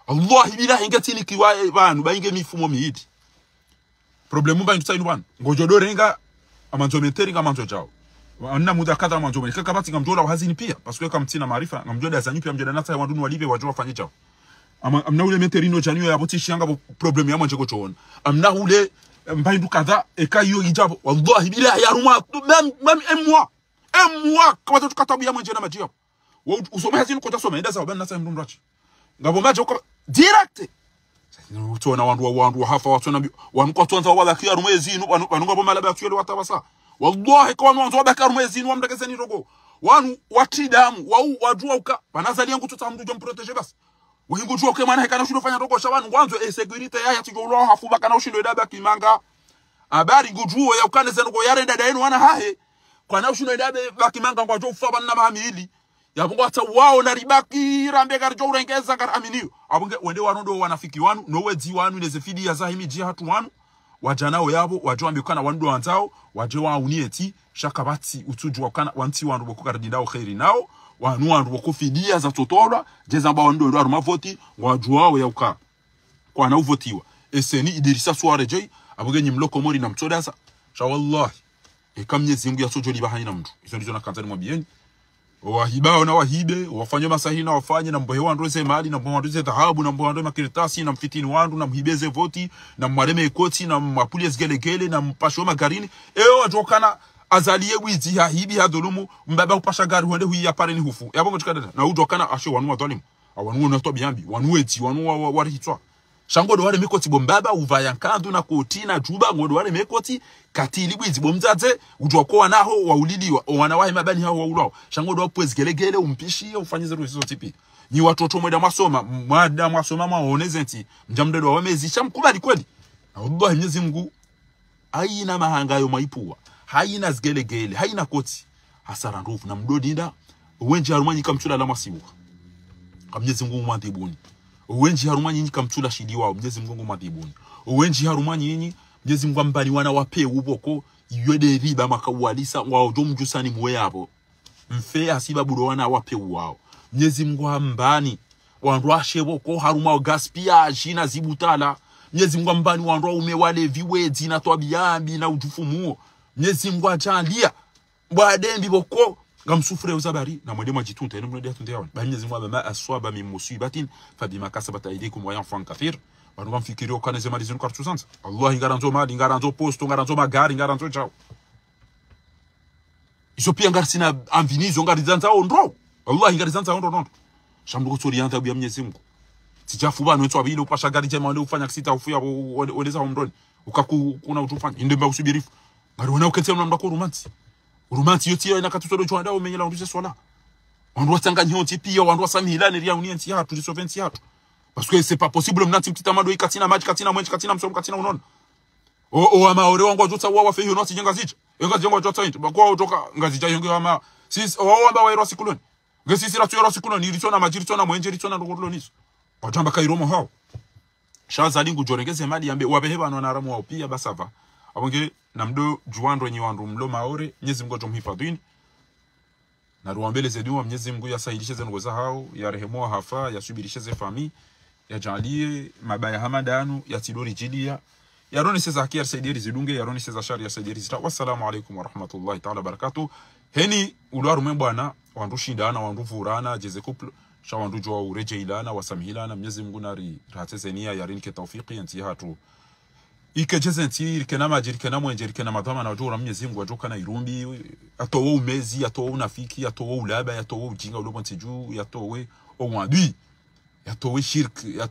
Wallahi billahi, nge tsinikiwa, eh, pvanu, ba inge mifumo miili. Problème mba indru tsa inu pvanu. Ngodjo dorenga, amandzo moteri, ngamandzo djao. Anna muda kadha amandzo moteri. Kaka pvatsi ngamdjo la wahazini pia. Parce que kamtsina maarifa, ngamdjo da zanyu pia, mdjo da natsa ya wandru ni walibe, wadjo wafanye djao. Ama, amna ule moteri no djaniyo ya pvo tsi shanga pvo problème ya mwanje kotsoona. Amna ule, eh, mba indru kadha, eka iyo idja pvo. Wallahi, billahi, ya harumwa, même, même un mois. Un mois, kapvatsi tukatabu ya mwanje na madji yapvo. Wa ut-, usome hazini kotsa soma, enda sawa, bani natsa mdru mdru atsi. Ngapvo madji uka, direct. Utsona wandru wa, wandru wahafa, watsona mbi-, wanu kwatswandza wabaki harumwa ezinu, wanu, wanu ngapvo malaba ya kuyele watapvasa. Wallahi, ka wanu wandzo wabaki harumwa ezinu, wamdekeze ni rogo. Wanu, watsi damu, wau, wadjuwa uka, pvanu Azali yangu tsotsa mdru djo mprotéger basi. Wahingu djuwa uke mwana hekana ushindo fanya rogo, sha wanu, wandzo, e sécurité ya, ya tsidjo ulwa hafu, bakana ushindo ida baki manga. Habari ngudjuwo ya ukane zeno ko yarenda daenu wana hahe. Kwana ushindo ida be-, baki manga ngwadjo ufa pvanu na maha mili. Yapvo ngwatsa wao na ribaki rambe karidjo urengeza kari aminiyo. Apvo nge wende wanu ndo wanafiki wanu, no wedzi wanu, neze fidiya za himidji hatru wanu. Wadjanao yapvo, wadjo wambe kana wanu ndo wandzao, wadje waunieti, sha kapvatsi utsudjuwa kana wantsi wandru pvoko karidindao kheri nao, wanu wandru pvoko fidiya za tsotolwa, djeza mba wanu ndo ndo harumwa voti, ngwadjuwao ya uka. Kwana uvotiwa. E CENI Idrissa Souare Djei, apvo nge nyi mlo Komori na mtsodasa. Sha wallahi. Eka Mnyezi Mungu yatsodjo liba haina mdru. Izo ndizo nakandza nimwambiyeni. Owahibao na wahibe, owafanyao masahiri na wafanye, na mbohe wandru ze mali, na mbohe wandru ze dhahabu, na mbohe wandru makartasi, na mfitini wandru, na mhibe ze voti, na mwareme ekoti, na mwapulie zigelegele, na mpashe magarini. Eyo wadjokana Azali ye bwizi, hahibi, hadhulumu, mbaba hupasha gari, hwende huiya pare ni hufu. Yapvo ngodjikadada, na udjokana ashe wanu wadhwalimu. Awanu wona twabiya mbi, wanu wedzi, wanu wa, wa, warihitswa. Sha ngodo wareme koti bo mbaba, uvaya nkandu na koti na djuba, ngodo wareme koti, katili bwizi bo mdzadze, udjuwa ko wana haho wauliliwa, o wana wahe mabani haho waulwao. Sha ngodo wapwe zigelegele, umpishiye, ufanye ze ruzi zontsi pia. Nyi watoto mwenda mwasoma, mwenda mwasoma mwaone zentsi, mdja mdredwa wamezi, sha mkubali kweli. Na wallahi Mnyezi Mungu, Hayina mahanga yo mwaipvuwa, hayina zigelegele, hayina koti. Hasara ndrovu na mdo dinda. Owendji harumwa nyinyi kamtsulala mwasibuha, ka Mnyezi Mngu ngumwadhibuni. Owendji harumwa nyinyi kamtsula shiliwa, Mnyezi Mngu ngumwadhibuni. Owendji harumwa nyinyi, Mnyezi Mngu hambani wana wa pewu pvoko, iyo nde riba mwakauwalisa, ngwaodjo mdjusani muwe yapvo. Mfe hasibabu ndo wana wa pewu wao. Mnyezi Mngu hambani wandru washe pvoko harumwa gaspillage na zibutala. Mnyezi Mngu hambani wandru waume walevi, wedzi na twabiya mbi na udjufu muo. Mnyezi Mngu hadjaanlia mbwa dembi pvoko, ngamsufure uzabari, na mwende mwadjitunta, inu mnode yatunde yaoni. Ba Mnyezi Mngu hamba, ما أصاب من مصيبة فبما كسبت أيديكم ويعفو عن كثير. Wanu ngamfikiri okana ze mali zinu kartsuzandza. Wallahi, ngarandzo mali, ngarandzo posto, ngarandzo magari, ngarandzo djau. Izo piya ngarisina anvini izo, ngarizandzao ndro. Wallahi, ngarizandzao ndro nondo. Sha mdru kutsori yandza buya Mnyezi Mngu. Tsidjafu pvanu wentsu wapvile upasha gari djema wende ufanya kisita ufuya, o-, o-, wendeza homroni. Ukaku-, kuna udjufanya. Inde mba usubirifu. Ngariwona ukentsi mna mdru ko romance. Romance yo tsiyo ina katutsodo djwanda umenyela unduse swala. Wandru watsanganyihe wontsi piya, wandru wasamihilane riya uni entsi yahatru, risove entsi yahatru. Parce que c'est pas possible, mna ntsi mtiti mado yi katsina madji, katsina mwendje, katsina msomo, katsina unono. O, o wa Maore wangu wadjotsa wa wafe hiyo no watsidje Ngazidja. Yo Ngazidja ngwadjotsa indi. Bakwa utoka Ngazidja yonge wa ma. Sisi, o wa wamba wa iro sikuloni. Nge sisi ratsu iro sikuloni, iritsona madji, iritsona mwendje, iritsona ndrongoo tulonizo. Watamba ka iromo hao. Sha Azali ngudjorengeze mali yambe, wapvehe pvanu wanaramu wao piya basava. Apvo nge, na mdo djuwa ndro nyi wandru mlo Maore, Mnyezi Mngu ngudjo mhifadhwini. Na ruwambeleze duwa, Mnyezi Mngu yasahilishe ze ndrongoo zahao, yarehemu wahafa, yasubirishe ze fami, yadjaanlie mabaya hama ndanu, yatsidori djiliya, yaronese za haki, yarisaidie rizidunge, yaronese za shari, yarisaidie rizitra. Wassalamu alaikum warahmatullahi taala wabarakatuh. Heni, ulo harumwa bwana, wandru shindana, wandru vurana, djeze couple, sha wandru djuwa uredjeilana, wasamihilana, Mnyezi Mngu nari, rahatse ze niya, yarinike taufiki, yentsi yahatru. Ike djeze ntsi, rikena madji, rikena mwendje, rikena madhwamana, wadjo ura Mnyezi Mngu, wadjo kana irumbi, yatowe umezi, yatowe unafiki, yatowe ulaba, yatowe ujinga, ulo pvo ntsi dju, yatowe owadui, yatowe shirk, ya-,